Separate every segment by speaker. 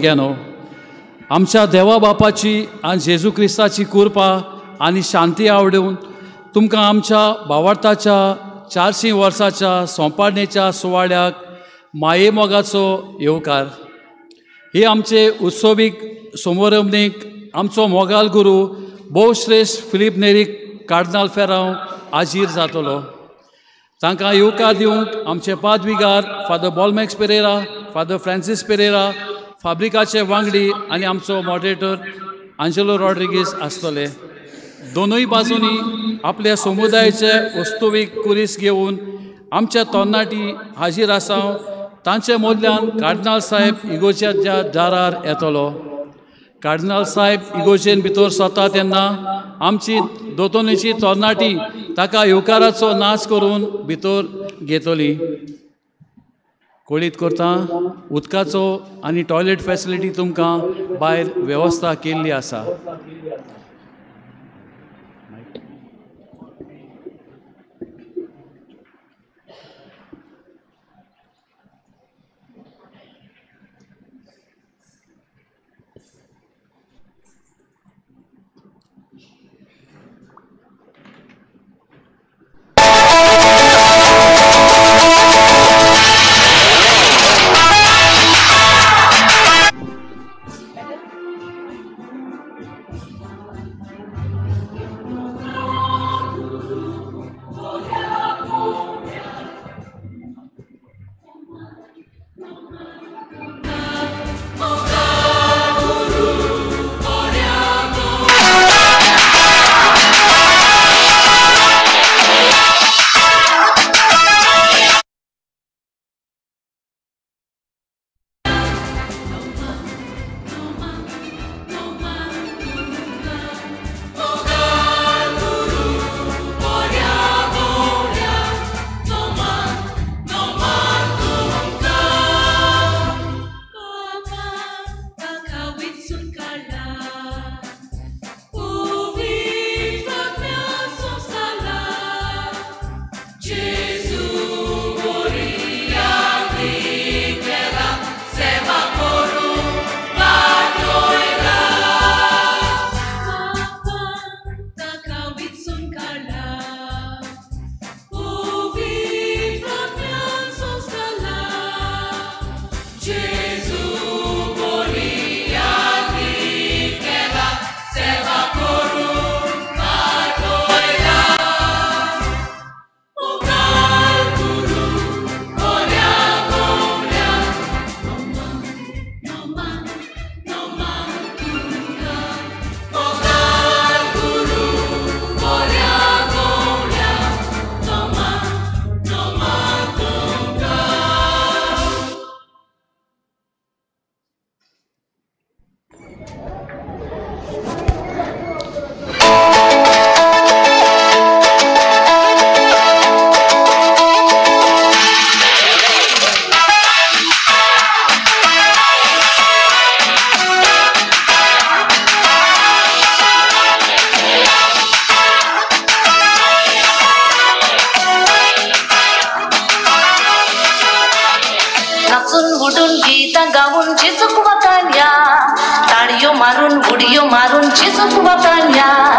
Speaker 1: No आमच्या देवा बापाची आनी जेजू क्रिस्ताची कृपा आनी शांती आवडून तुमकां आमच्या भावार्थाच्या 400 वर्साच्या सोंपारणेच्या सुवाळ्याक मायेमोगाचो येवकार. ही आमचे उत्सवीक समारंभीक आमचो मोगाल गुरू भोवश्रेश्ठ फिलीप नेरी कार्दनाल फेरांव हाजीर जातलो. तांकां येवकार दिवंक आमचे पादविगार फादर बॉलमॅक्स पेरेरा, फादर फ्रांसीस पेरेरा, फाब्रिकाचे वांगडी आनी आमचो मॉडरेटर आंजेलो रॉड्रिगीस आसतले. दोनूय बाजूंनी आपल्या समुदायाचे वस्तुवीक कुरीस घेवन आमच्या तरणाटी हाजीर आसा. तांचे मदल्यान कार्दनाल साहेब इगोर्जेच्या दारार येतलो. कार्दनाल साहेब इगोर्जेन भितर सरता तेन्ना आमची दोतोनीची तरणाटी ताका येवकाराचो नाच करून भितर घेतली. कळीत करता उदकाचो आनी टॉयलेट फॅसिलिटी तुमकां भायर वेवस्था केल्ली आसा.
Speaker 2: Maria,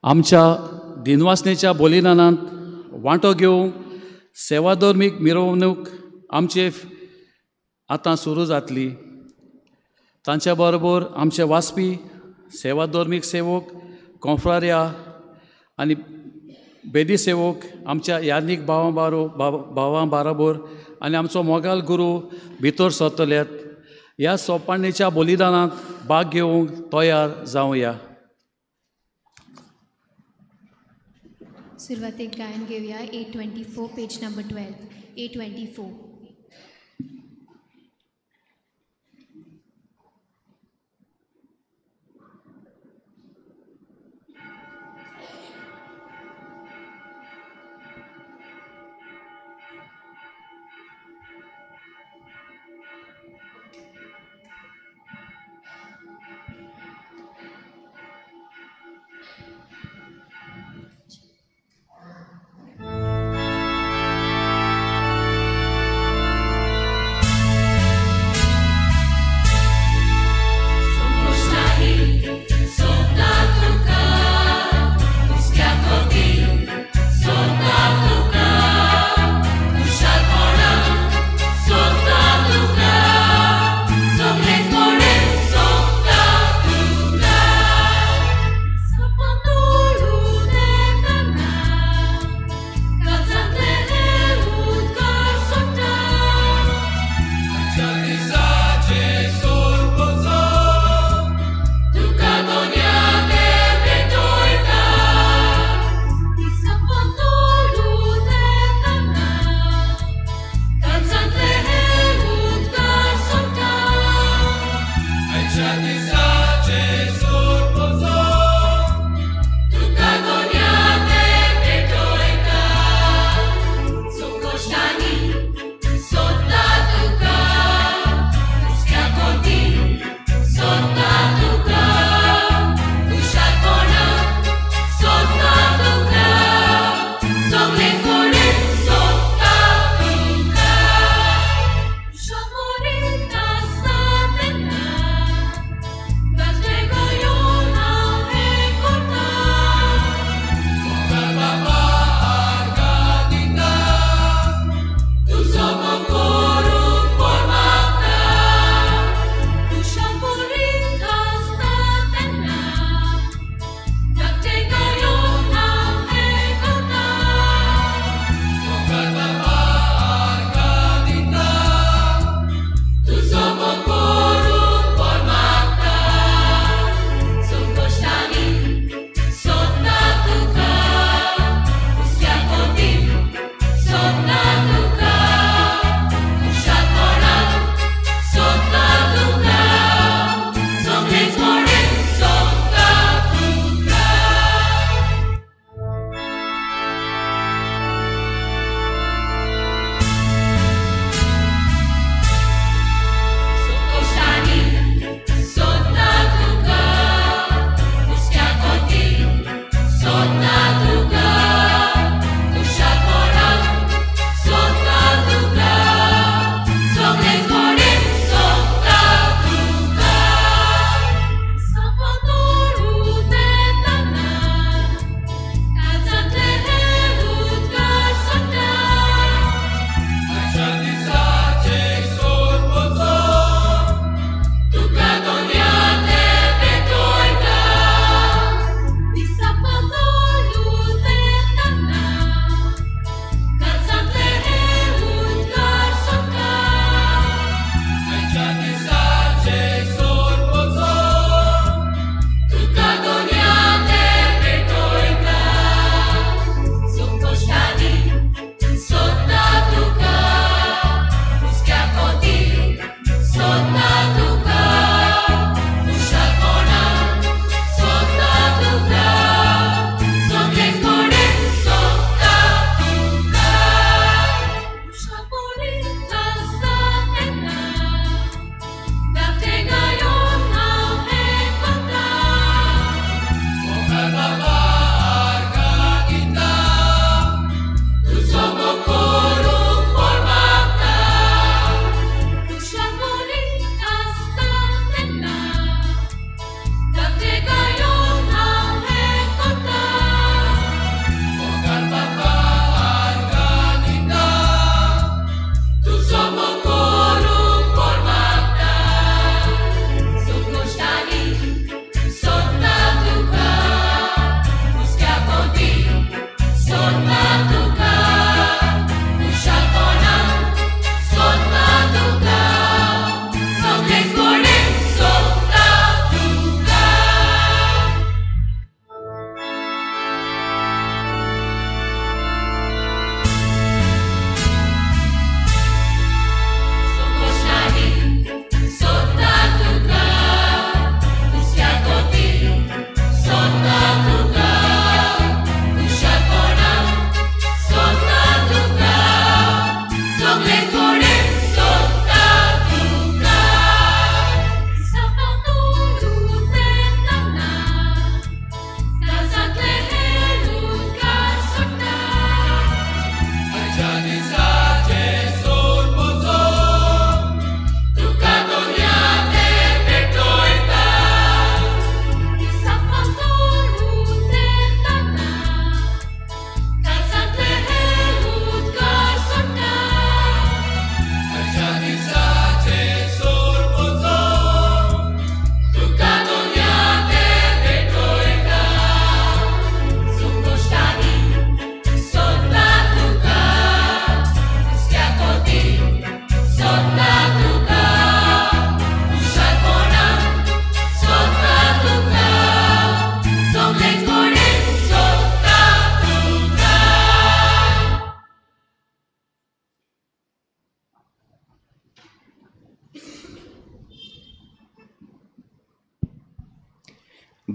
Speaker 1: आमच्या दिनवासनेच्या बलिदानांत वांटो घेवंक सेवाधर्मीक मिरवणूक आमचे आतां सुरू जातली. तांच्या बरोबर आमचे वाचपी सेवाधर्मीक सेवक, कोंफ्रार्या आनी बेदी सेवक आमच्या यादनीक भावां बाराबर आनी आमचो मोगाल गुरू भितर सरतल्यात. ह्या सोपाणेच्या बलिदानांत भाग घेवंक तयार जावया.
Speaker 2: सुरवातेक गायन घेवया 824 पेज नंबर 12 824.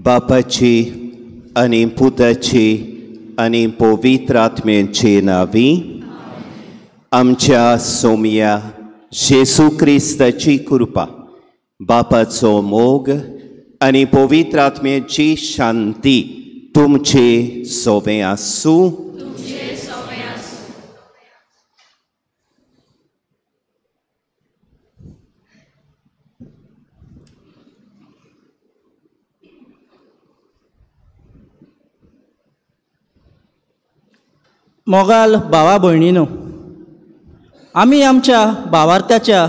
Speaker 3: बापाची आनी पुताची आनी पवित्र आत्म्याची नांवी आमच्या सोम्या जेजू क्रिस्ताची कृपा, बापाचो मोग आनी पवित्र आत्म्याची शांती तुमचे सोबें आसूं.
Speaker 4: मोगाल भावा भयणीनो, आमी आमच्या भावार्थ्याच्या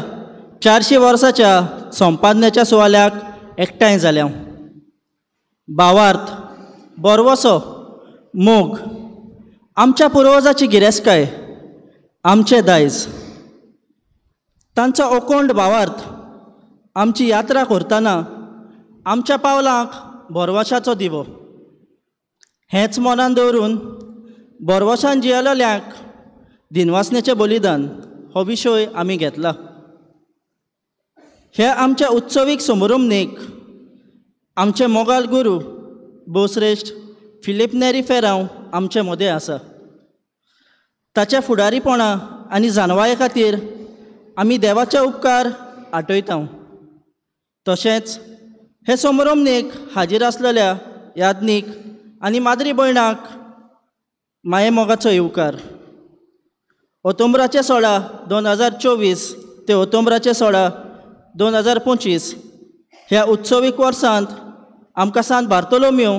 Speaker 4: 400 वर्साच्या संपादनेच्या सुवाळ्याक एकठांय जाल्या. भावार्थ, बरवसो, मोग आमच्या पुर्वजाची गिरेस्तकाय, आमचें दायज. तांचो अकोंड भावार्थ आमची यात्रा करतना आमच्या पावलांक भरवशाचो दिवो. हेंच मनान दवरून भरवशान जियेलेल्यांक दिनवासनेचें बलिदान हो विशय आमी घेतला. हे आमच्या उत्सवीक समारंभेक आमचे मोगाल गुरू भोवश्रेश्ठ फिलीप नेरी फेरांव आमचे मदें आसा. ताच्या फुडारीपणा आनी जाणवाये खातीर आमी देवाचे उपकार आठयता. तशेंच हे समारंभेक हाजीर आसलेल्या याज्ञीक आनी माद्री भयणाक माये मोगाचो येवकार. ऑक्टोबराचे 16 2024 ते ऑक्टोबराचे 16 2025 ह्या उत्सवीक वर्सांत आमकां सांत बार्तोलोम्यो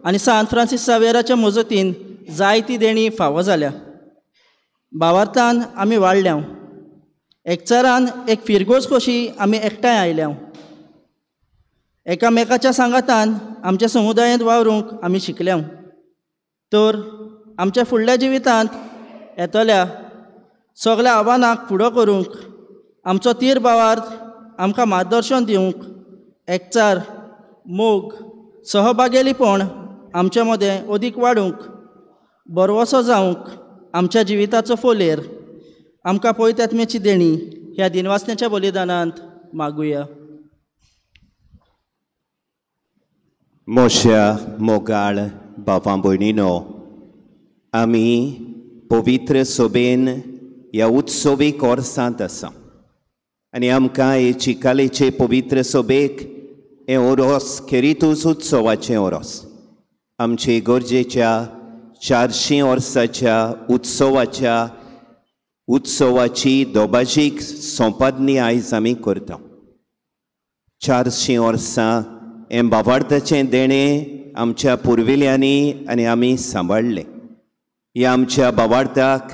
Speaker 4: आनी सांत फ्रांसीस सावेराच्या मजतीन जायती देणी फावो जाल्या. भावार्थान आमी वाडल्या, एकचारान एक फिरगोज कशी आमी एकठांय आयल्या. एकामेकाच्या सांगातान आमच्या समुदायांत वावरूंक आमी शिकल्या. तर आमच्या फुडल्या जिवितांत येतल्या सगळ्या आव्हानांक फुडो करूंक आमचो तीर भावार्थ आमकां मार्गदर्शन दिवंक एकचार, मोग, सहभागेलीपण आमचे मदें अदीक वाडूंक, बरवसो जावंक आमच्या जिविताचो फोलेर आमकां पवित्र आत्म्याची देणी ह्या दिनवासनेच्या बलिदानांत मागुया.
Speaker 3: मोश्या मोगाळ बाबा भयणीनो, आमी पवित्र सोबेन ह्या उत्सवीक वर्सांत आसा आनी आमकां हे चिकालेचे पवित्र सोबेक हें ओरोस खेरीतूच उत्सवाचें ओरोस आमचे गरजेच्या 400 वर्साच्या उत्सवाच्या उत्सवाची दोबाजीक संपादनी आयज आमी करता. 400 वर्सां हें बाबार्थाचें देणें आमच्या पुर्विल्यांनी आनी आमी सांबाळ्ळें. ह्या आमच्या बाबार्थाक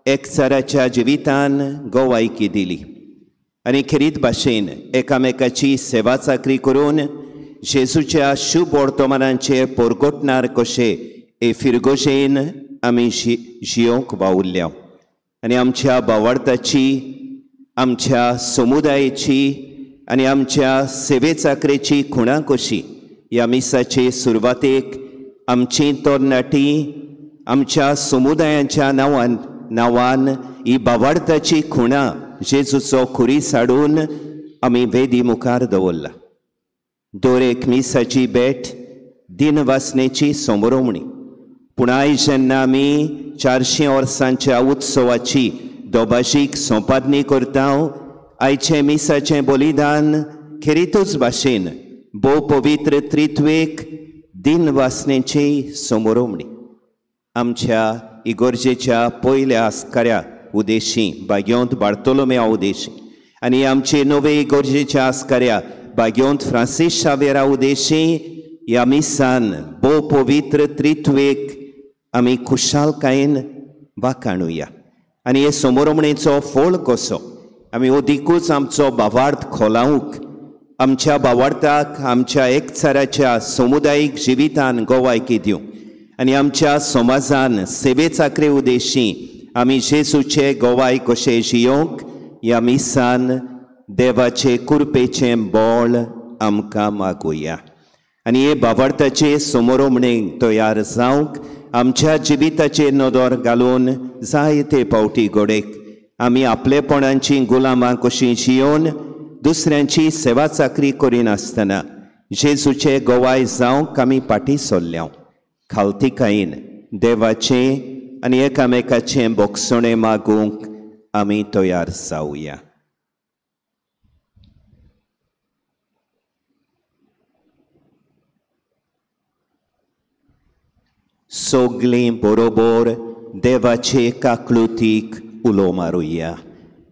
Speaker 3: एकचाराच्या जिवितान गोवायकी दिली आनी खेरीत भाशेन एकामेकाची सेवा चाकरी करून जेजूच्या शुभ वर्तमानाचेर परगटणार कशे हे फिरगोजेन आमी जियोंक वावुरल्या आनी आमच्या बावार्थाची, आमच्या समुदायेची आनी आमच्या सेवे चाकरेची खुणां कशी ह्या मिसाचे सुरवातेक आमची तरणाटी आमच्या समुदायांच्या नांवान ही बावार्थाची खुणां जेजूचो खुरीस हाडून आमी वेदी मुखार दवरला. दर एक मिसाची भेट दिनवासनेची समरोमणी. पूण आयज जेन्ना आमी 400 वर्सांच्या उत्सवाची दोबाशीक संपादनी करता, आयचें मिसाचें बलिदान खेरीतूच भाशेन भोव पवित्र त्रित्वेक दिनवासनेची समरोमणी. आमच्या इगोर्जेच्या पयल्या आस्काऱ्या उदेशी बाग्योंत बार्तोलोम्या उदेशी आनी आमचे नवे इगोर्जेच्या आस्काऱ्या बाग्योंत फ्रांसीस शावेरा उदेशी ह्या मिसान भोव पवित्र त्रित्वेक आमी खुशालकायेन वाखाणुया आनी हे समोरमणेचो फोळ कसो आमी अदिकूच आमचो भावार्थ खोलावंक, आमच्या भावार्थाक आमच्या एकचाराच्या समुदायीक जिवितान गोवायकी दिवंक आनी आमच्या समाजान सेवे चाकरे उदेशी आमी जेजूचे गोवाय कशे जियोंक ह्या मिसान देवाचे कृपेचें बळ आमकां मागुया आनी हे भावार्थाचे समोरमणेक तयार जावंक आमच्या जिविताचेर नदर घालून जायते पावटी घोडेक आमी आपलेपणांची गुलामां कशी जियोवन दुसऱ्यांची सेवा चाकरी करिनासतना जेजूचे गोवाय जावंक आमी फाटीं सरल्या. खालतिकायेन देवाचें आनी एकामेकाचें बोगसणें मागूंक आमी तयार जावया. सगळीं बरोबर देवाचे काकळुतीक उलो मारुया.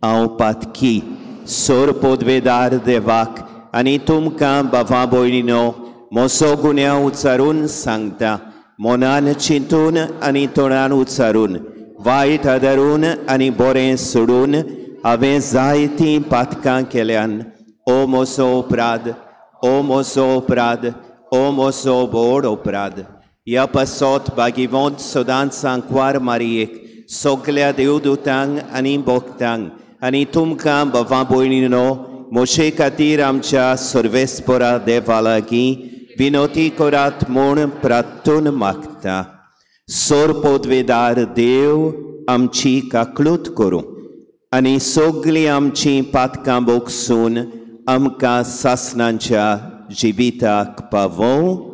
Speaker 3: हांव पातकी सोर पदवेदार देवाक आनी तुमकां बाबा भयणीनो म्हजो गुन्यांव उच्चारून सांगता. मनान चिंतून आनी तोंडान उच्चारून, वायट आदारून आनी बरें सोडून हांवें जायतीं पातकां केल्यान. ओ म्हजो अपराध, ओ म्हजो अपराध, ओ म्हजो व्हड अपराध. ह्या पासत भागीवंत सदांच सांकवार मारयेक, सगल्या देवदूतांक आनी भक्तांक आनी तुमकां बाबा भयणीनो म्हजे खातीर आमच्या सर्वेस्परा देवा लागीं विनोती करात म्हूण प्रार्थून मागता. सोर पदवेदार देव आमची काकळूत करूं आनी सगळीं आमचीं पातकां बोगसून आमकां सासणांच्या जिविताक पावोवं.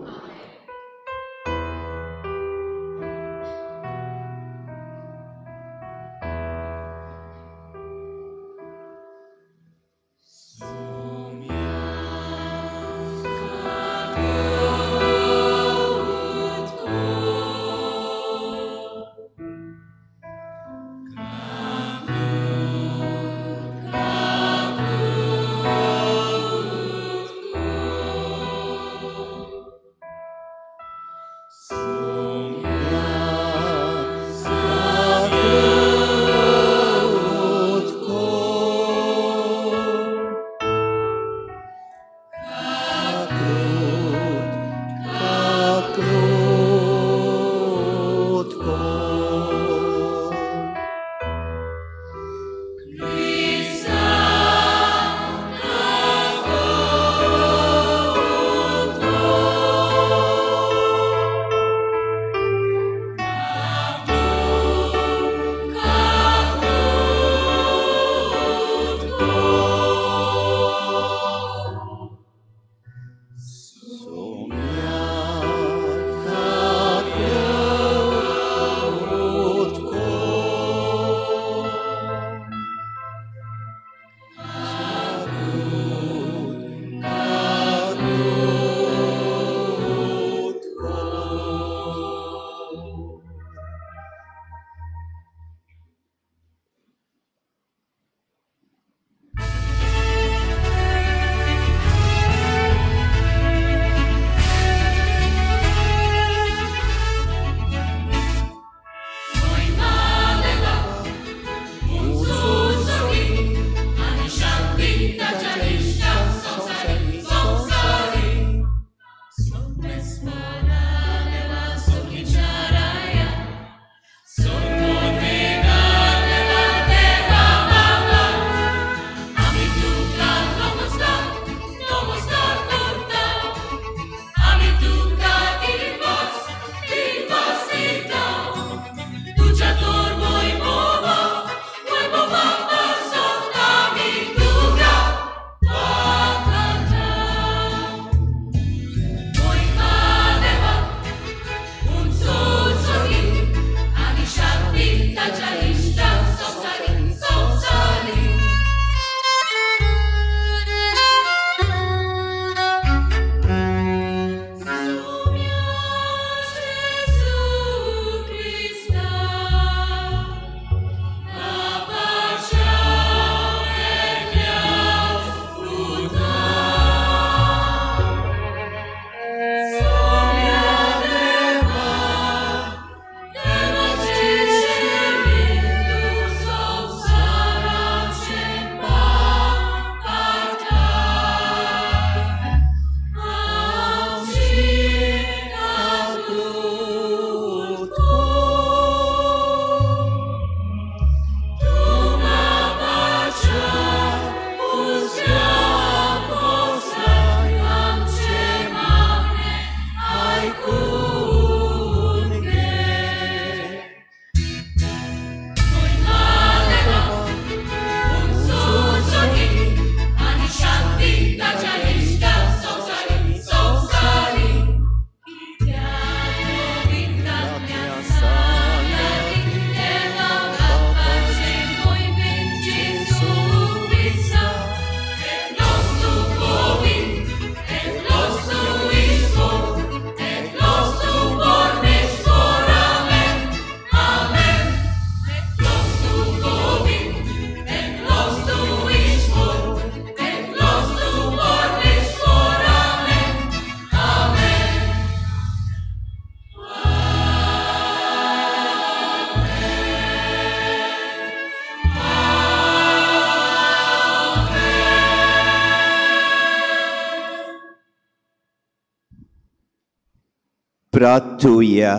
Speaker 3: प्रार्थुया.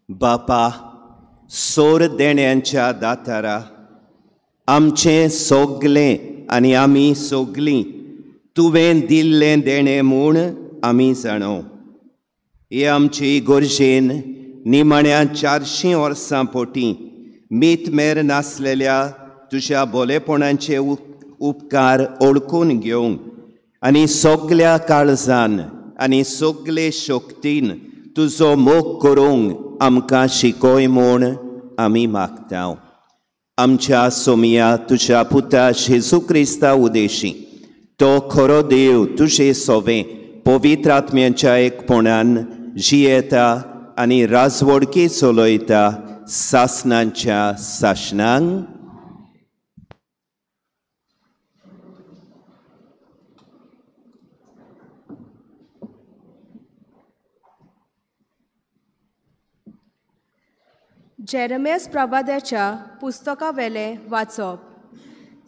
Speaker 3: बापा, सोर देण्यांच्या दातारा, आमचें सोगलें आनी आमी सोगलीं तुवें दिल्लें देणें म्हूण आमी जाणो. हे आमची गरजेन निमाण्या 400 वर्सां पोटी मीत मेर नासलेल्या तुज्या बोलेपणाचे उपकार ओळखून घेवंक आनी सगल्या काळजान आनी सगले शक्तीन तुजो मोग करूंक आमकां शिकय म्हूण आमी मागता. आमच्या सोमिया तुज्या पुता जेजू क्रिस्ता उदेशी, तो खरो देव तुजे सोवे पवित्र आत्म्याच्या एकपणान जियेता आनी राजवडकी चलयता सासनांच्या सासणांक.
Speaker 5: जेरेमियास प्रवाद्याच्या पुस्तकावेलें वाचप.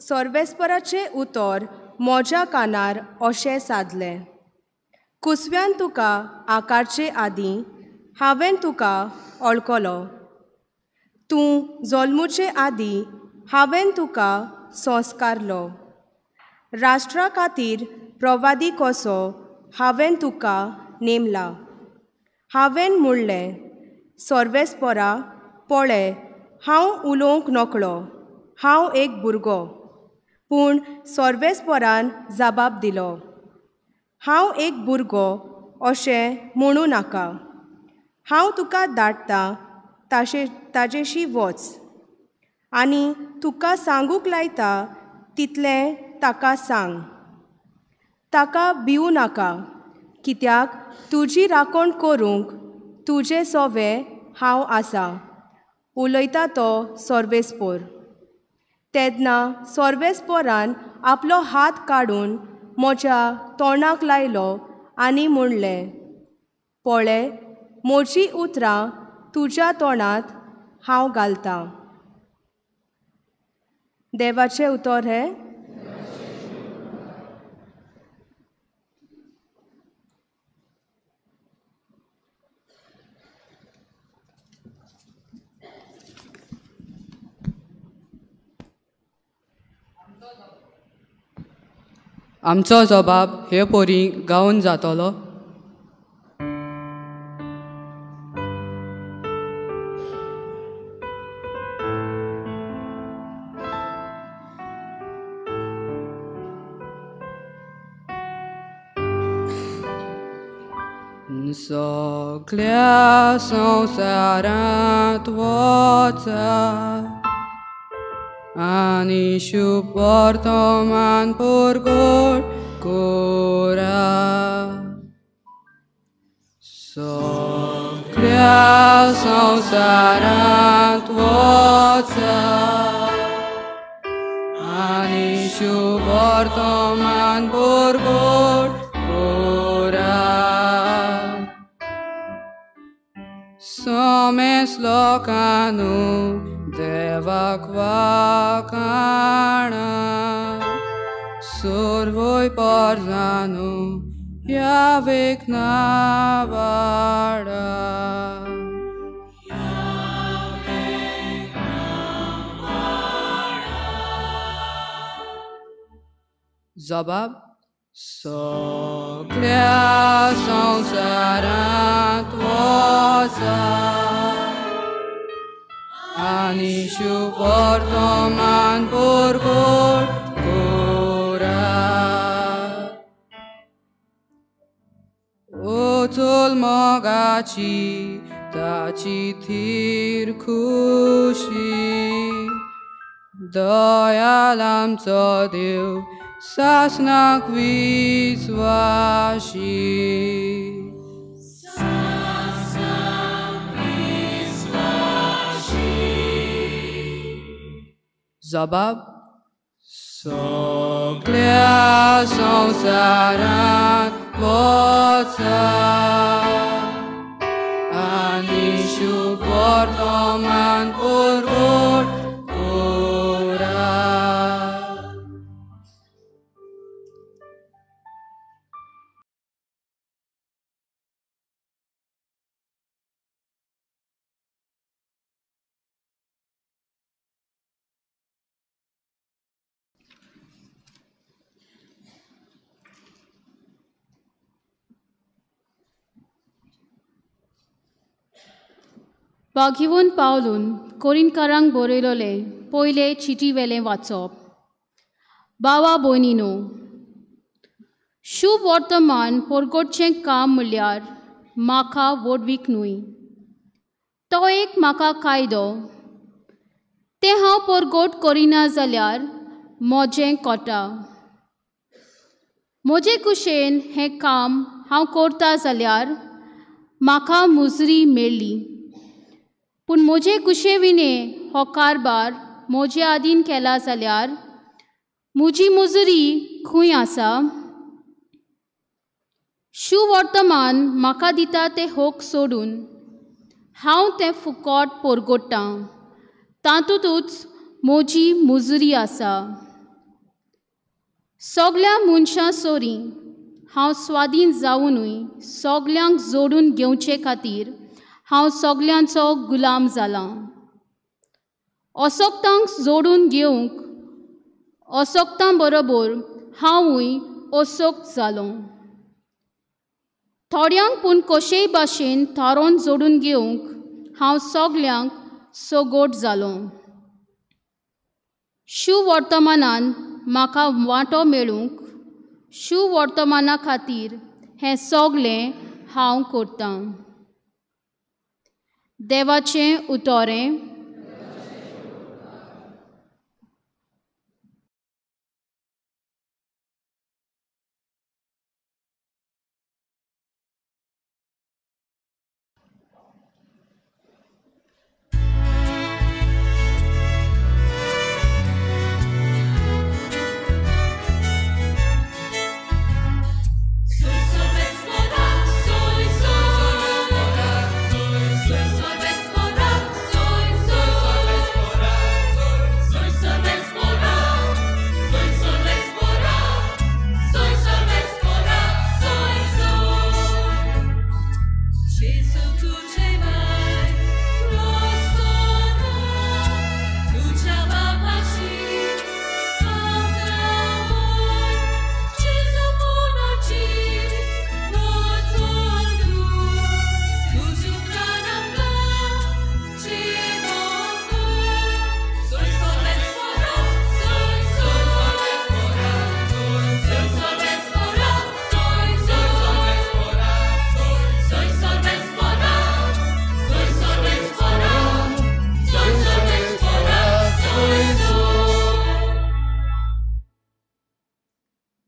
Speaker 5: सर्वेस्पराचें उतर म्हज्या कानार अशें सादलें, कुसव्यान तुका आकारचे आदीं हांवें तुका वळखलो, तूं जल्मुचे आदीं हांवें तुका संस्कारलो, राष्ट्रा खातीर प्रवादी कसो हांवें तुका नेमला. हांवें म्हणलें, सर्वेस्परा पळय, हांव उलोवंक नकळो, हांव एक भुरगो. पूण सर्वेस्परान जबाब दिलो, हांव एक भुरगो अशें म्हणूं नाका, हांव तुका धाडटा ताजेशी वच आनी तुका सांगूंक लायता तितलें ताका सांग. ताका भिवूं नाका, कित्याक तुजी राखण करूंक तुजे सोवे हांव आसा, उलयता तो सर्वेस्पोर. तेन्ना सर्वेस्पोरान आपलो हात काडून म्हज्या तोंडाक लायलो आनी म्हणलें, पळय, म्हजीं उतरां तुज्या तोंडांत हांव घालतां. देवाचें उतर हें.
Speaker 6: आमचो जबाब हे पोरी गावन जातलो. सगल्या संवसारांत वचा आनी शुभ वर्तमान परगट करा. सगल्या संवसारांत वचा आनी शुभ वर्तमान परगट करा. समेस लोकांनू देवाक वाखाणा, सर्वय परजानू यावेक नावाडा. जबाब सगल्या संवसारांत वचा आनी शुभ वर्तमान परगट करा. उचल मोगाची ताची थीर खुशी, दयाल आमचो देव सासणाक विस्वाशी. जबाब सगल्या संवसारांत वचा आनी शुभ वर्तमान परगट करा.
Speaker 7: बागीवन पावलून कोरिनकारांक बरयलोले पयले चिटी वेलें वाचप. बावा भयणीनो, शुभ वर्तमान परगटचें काम म्हणल्यार म्हाका व्हडवीक न्हय, तो एक म्हाका कायदो. तें हांव परगट करिना जाल्यार म्हजें कोटा. म्हजे कुशेन हें काम हांव करता जाल्यार म्हाका मुजरी मेळ्ळी, पूण म्हजे कुशे विणें हो कारबार म्हजे आदीन केला जाल्यार म्हजी मुजरी खंय आसा? शुवर्तमान म्हाका दिता तें होक सोडून हांव तें फुकट परगोट्टां, तातूंतच म्हजी मुजरी आसा. सगल्या मनशां सोरी हांव स्वाधीन जावनूय सगल्यांक जोडून घेवचे खातीर हांव सगल्यांचो गुलाम जालां. असक्तांक जोडून घेवंक असक्तां बरोबर हांवूय असक्त जालो. थोड्यांक पूण कशेय भाशेन थारोवन जोडून घेवंक हांव सगल्यांक सगोट जालो. शुवर्तमानान म्हाका वांटो मेळूंक शुवर्तमाना खातीर हें सगलें हांव करतां. देवाचें उतोरें.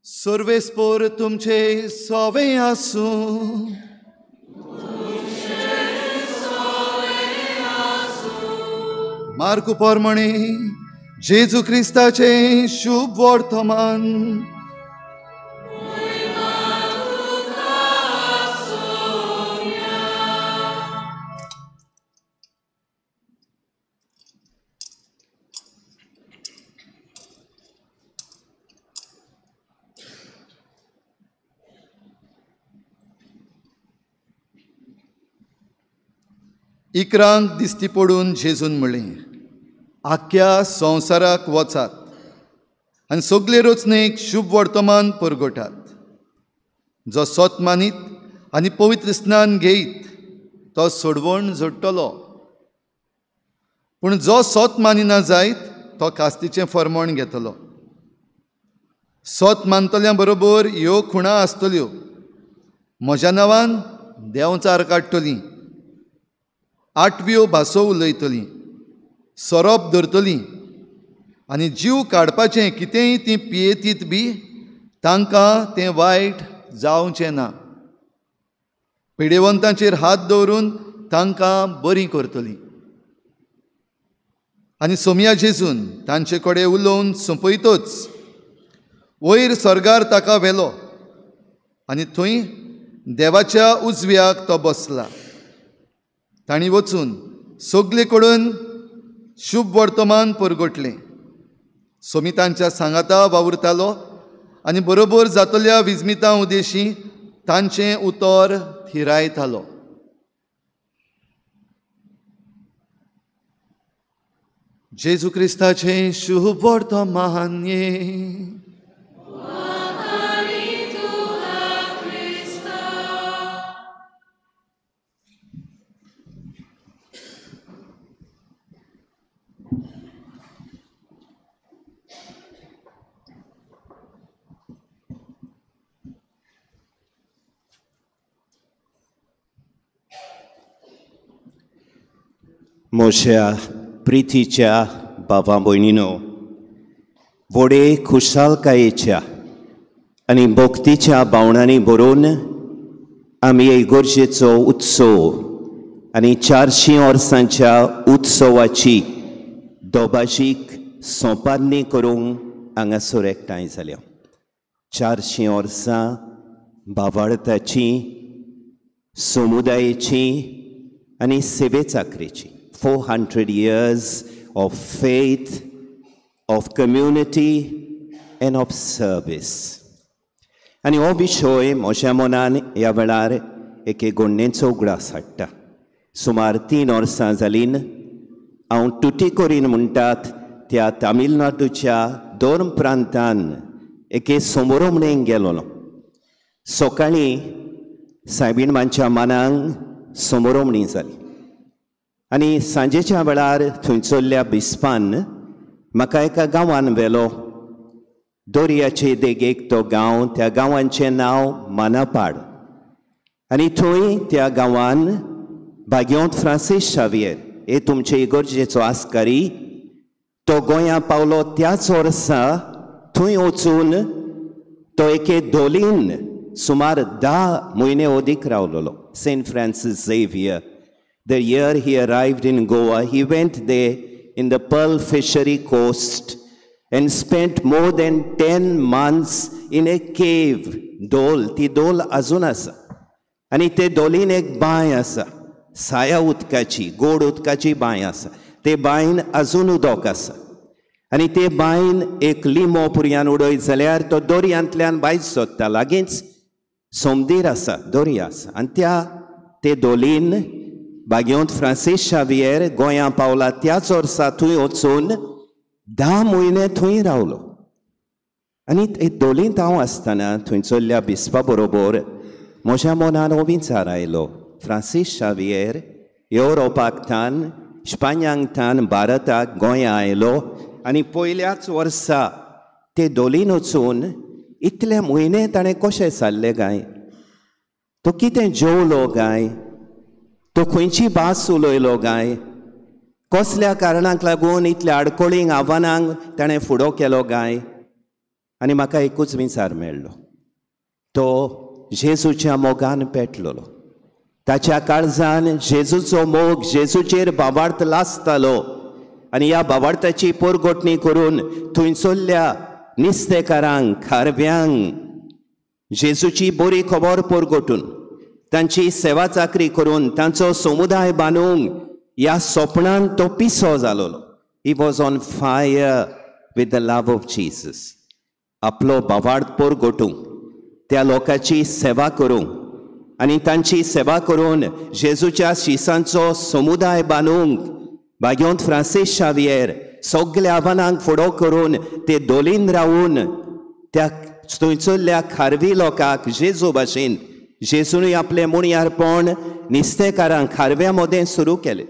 Speaker 8: सर्वेस्पोर तुमचे सोवे आसूं. मार्कू परमणे जेजू क्रिस्ताचे शुभ वर्तमान. इकरांक दिश्टी पडून जेजून म्हणलें, आख्ख्या संवसाराक वचात आनी सगले रचनेक शुभ वर्तमान परगटात. जो सत मानीत आनी पवित्र स्नान घेयत तो सोडवण जोडटलो, पूण जो सत मानिना जायत तो कास्तीचें फर्मण घेतलो. सत मानतल्या बरोबर ह्यो खुणा आसतल्यो, म्हज्या नांवान देंवचार काडटलीं, आठव्यो भासो उलयतलीं, सोरोप धरतलीं आनी जीव काडपाचें कितेंय तीं पियेतीत बी तांकां तें वायट जावचें ना. पिडेवंतांचेर हात दवरून तांकां बरीं करतलीं. आनी सोमया जेजून तांचे कडेन उलोवन सोंपयतच वयर स्वर्गार ताका व्हेलो आनी थंय देवाच्या उजव्याक तो बसला. तांणी वचून सगले कडेन शुभ वर्तमान परगटलें. सोमितांच्या सांगाता वावुरतालो आनी बरोबर जातल्या विजमितां उदेशी तांचें उतर थिरायतालो. जेजू क्रिस्ताचें शुभ वर्तमान.
Speaker 3: म्हज्या प्रितीच्या भावा भयणीनो, व्हडे खुशालकायेच्या आनी भक्तीच्या भावनांनी भरून आमी इगर्जेचो उत्सव आनी 400 वर्सांच्या उत्सवाची दोबाजीक सोंपारणी करूंक हांगासर एकठांय जाल्या. 400 वर्सां भावार्थाची, समुदायेची आनी सेवे चाकरेची. 400 years of faith, of community and of service. आनी हो विशय म्हज्या मनान ह्या वेळार एके गोडणेचो उगडास हाडटा. सुमार 3 वर्सां जालीं हांव तुटीकोरीन म्हणटात त्या तामिळनाडूच्या दोन प्रांतान एके समोरमणेक गेलोलो. सकाळीं सायबीण मांच्या मानांक समोरमणी जाली आनी सांजेच्या वेळार थंयसरल्या बिस्पान म्हाका एका गांवान व्हेलो. दर्याचे देगेक तो गांव, त्या गांवांचें नांव मानापाड. आनी थंय त्या गांवान भाग्यवंत फ्रांसीस शावियर हे तुमचे इगर्जेचो आस्कारी, तो गोंया पावलो त्याच वर्सा थंय वचून तो एके धोलीन सुमार 10 म्हयने अदीक रावलोलो. Saint Francis Xavier, the year he arrived in Goa, he went there in the pearl fishery coast and spent more than 10 months in a cave. धोल, ती धोल अजून आसा आनी ते धोलीन एक बांय आसा, साया उदकाची, गोड उदकाची बांय आसा. ते बांयन अजून उदक आसा आनी ते बांयन एक लिमो पुरयान उडयत जाल्यार तो दर्यांतल्यान भायर सोदता. लागींच सोमदीर आसा, दर्या आसा. आनी त्या ते धोलीन भाग्यवंत फ्रांसीस शावियर गोंया पावला त्याच वर्सा थंय वचून 10 म्हयने थंय रावलो. आनी ते धोलींत हांव आसतना थंयसरल्या बिस्पा बरोबर म्हज्या मनान हो विचार आयलो, फ्रांसीस शावियर येवरोपाक थान, स्पान्यांक थान भारताक गोंया आयलो आनी पयल्याच वर्सा ते धोलीन वचून इतले म्हयने ताणें कशें सारले काय? तो कितें जेवलो काय? तो खंयची भास उलयलो काय? कसल्या कारणाक लागून इतल्या आडखळींक, आव्हानांक ताणें फुडो केलो काय? आनी म्हाका एकूच विचार मेळ्ळो, तो जेजूच्या मोगान पेटलेलो. ताच्या काळजान जेजूचो मोग, जेजूचेर भावार्थ लासतालो आनी ह्या भावार्थाची पोरगोटणी करून थंयसरल्या निस्तेकारांक, खारव्यांक जेजूची बरी खबर पोरगोटून तांची सेवा चाकरी करून तांचो समुदाय बांदूंक ह्या सपनान तो पिसो जालोलो. He was on fire with the love of Jesus. आपलो भावार्थ पोरगोटूंक, त्या लोकांची सेवा करूंक आनी तांची सेवा करून जेजूच्या शिसांचो समुदाय बांदूंक भाग्यवंत फ्रांसीस शावियर सगल्या आव्हानांक फुडो करून ते धोलीन रावून त्या थंयसरल्या खारवी लोकांक जेजू भाशेन, जेजूनय आपलें मुणयारपण निस्तेकारांक खारव्या मदें सुरू केलें.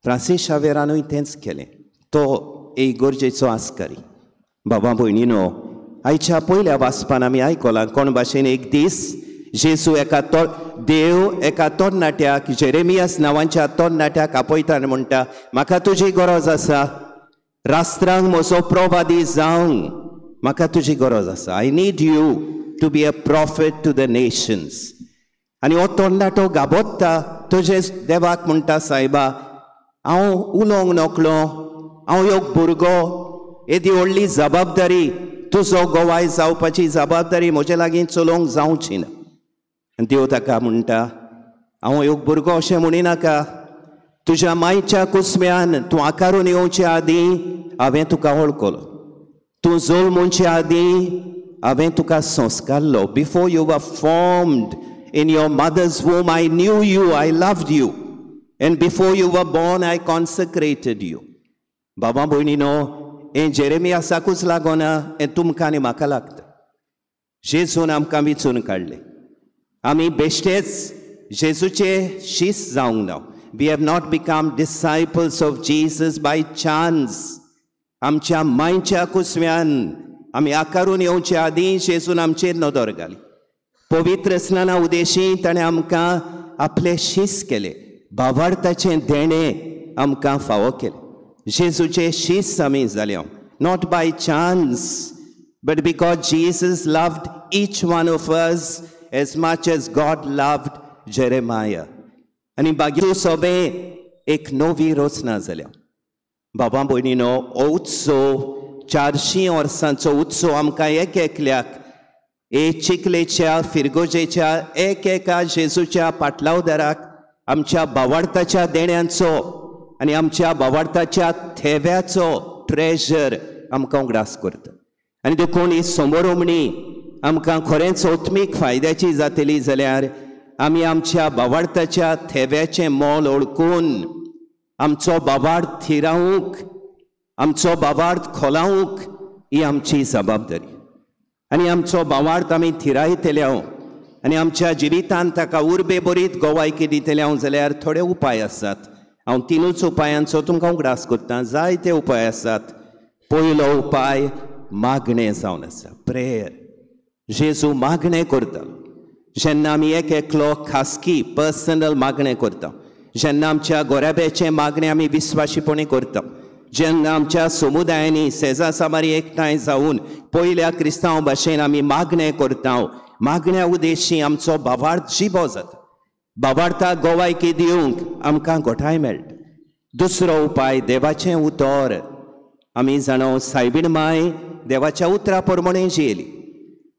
Speaker 3: फ्रांसीस शावियरानूय तेंच केलें. तो एक गरजेचो आस्कारी. बाबा भयणीनो, आयच्या पयल्या वाचपान आमी आयकलां कोण भाशेन एक दीस जेजू एका देव एका तरणाट्याक, जेरेमियास नांवाच्या तरणाट्याक आपयता आनी म्हणटा, म्हाका तुजी गरज आसा, राष्ट्रांक म्हजो प्रवादी जावंक म्हाका तुजी गरज आसा. I need you to be a prophet to the nations. आनी हो तरणाटो घाबरता, तुजे देवाक म्हणटा, सायबा हांव उलोवंक नकलो, हांव एक भुरगो, येदी व्हडली जबाबदारी, तुजो गोवाय जावपाची जबाबदारी म्हजे लागीं चलोवंक जावची ना. आनी देव ताका म्हणटा, हांव एक भुरगो अशें म्हणिनाका, तुज्या मायच्या कुसम्यान तूं आकारून येवचे आदीं हांवें तुका वळखलो, तूं जल्मूचे आदीं हांवें तुका संस्कारलो. Before you were formed in your mother's womb I knew you, I loved you, and before you were born I consecrated you. बाबा भयणीनो, हें जेरेमियासाकूच लागोना, हें तुमकां आनी म्हाका लागता. जेजून आमकां विचून काडलें, आमी बेश्टेच जेजूचे शीस जावंक ना. We have not become disciples of Jesus by chance. आमच्या मांयच्या कुसव्यान आमी आकारून येवचे आदीं जेजून आमचेर नदर घाली. पवित्र स्नाना उदेशी ताणें आमकां आपले शीस केले. भावार्थाचें देणें आमकां फावो केलें. जेजूचे शीस आमी जाले, not by chance but because Jesus loved each one of us as much as God loved Jeremiah. आनी बागीर सोबें एक नवी रचना जाल्या. बाबा भयणीनो, हो उत्सव 400 वर्सांचो उत्सव आमकां एक एकल्याक ए चिखलेच्या फिरगोजेच्या एक एका जेजूच्या पाटलावदाराक आमच्या बावार्थाच्या देण्यांचो आनी आमच्या बावार्थाच्या थेव्याचो ट्रेजर आमकां उगडास करता. आनी देखून ही समोरोमणी आमकां खरेंच आत्मीक फायद्याची जातली जाल्यार आमी आमच्या बावार्थाच्या थेव्याचें मोल ओळखून आमचो बावार्थ थिरावंक, आमचो बावार्थ खोलावंक ही आमची जबाबदारी. आनी आमचो बावार्थ आमी थिरायतले आनी आमच्या जिवितांत ताका उर्बे बरीत गोवायकी दितले जाल्यार थोडे उपाय आसात. हांव 3 उपायांचो तुमकां उगडास करतां. जायते उपाय आसात. पयलो उपाय मागणें जावन आसा, प्रेयर. जेजू मागणें करता. जेन्ना आमी एक एकलो खासगी पर्सनल मागणें करता, जेन्ना आमच्या गोराब्याचें मागणें आमी विस्वाशीपणी करता, जेन्ना आमच्या समुदायांनी सेजा सामारी एकठांय जावन पयल्या क्रिस्तांव भाशेन आमी मागणें करता, मागण्या उद्देशी आमचो बावार्थ जिबो जाता. बावार्थाक गोवायकी दिवंक आमकां गोठाय मेळटा. दुसरो उपाय देवाचें उतर. आमी जाणा सायबीण माय देवाच्या उतरा प्रमाणें जियेली.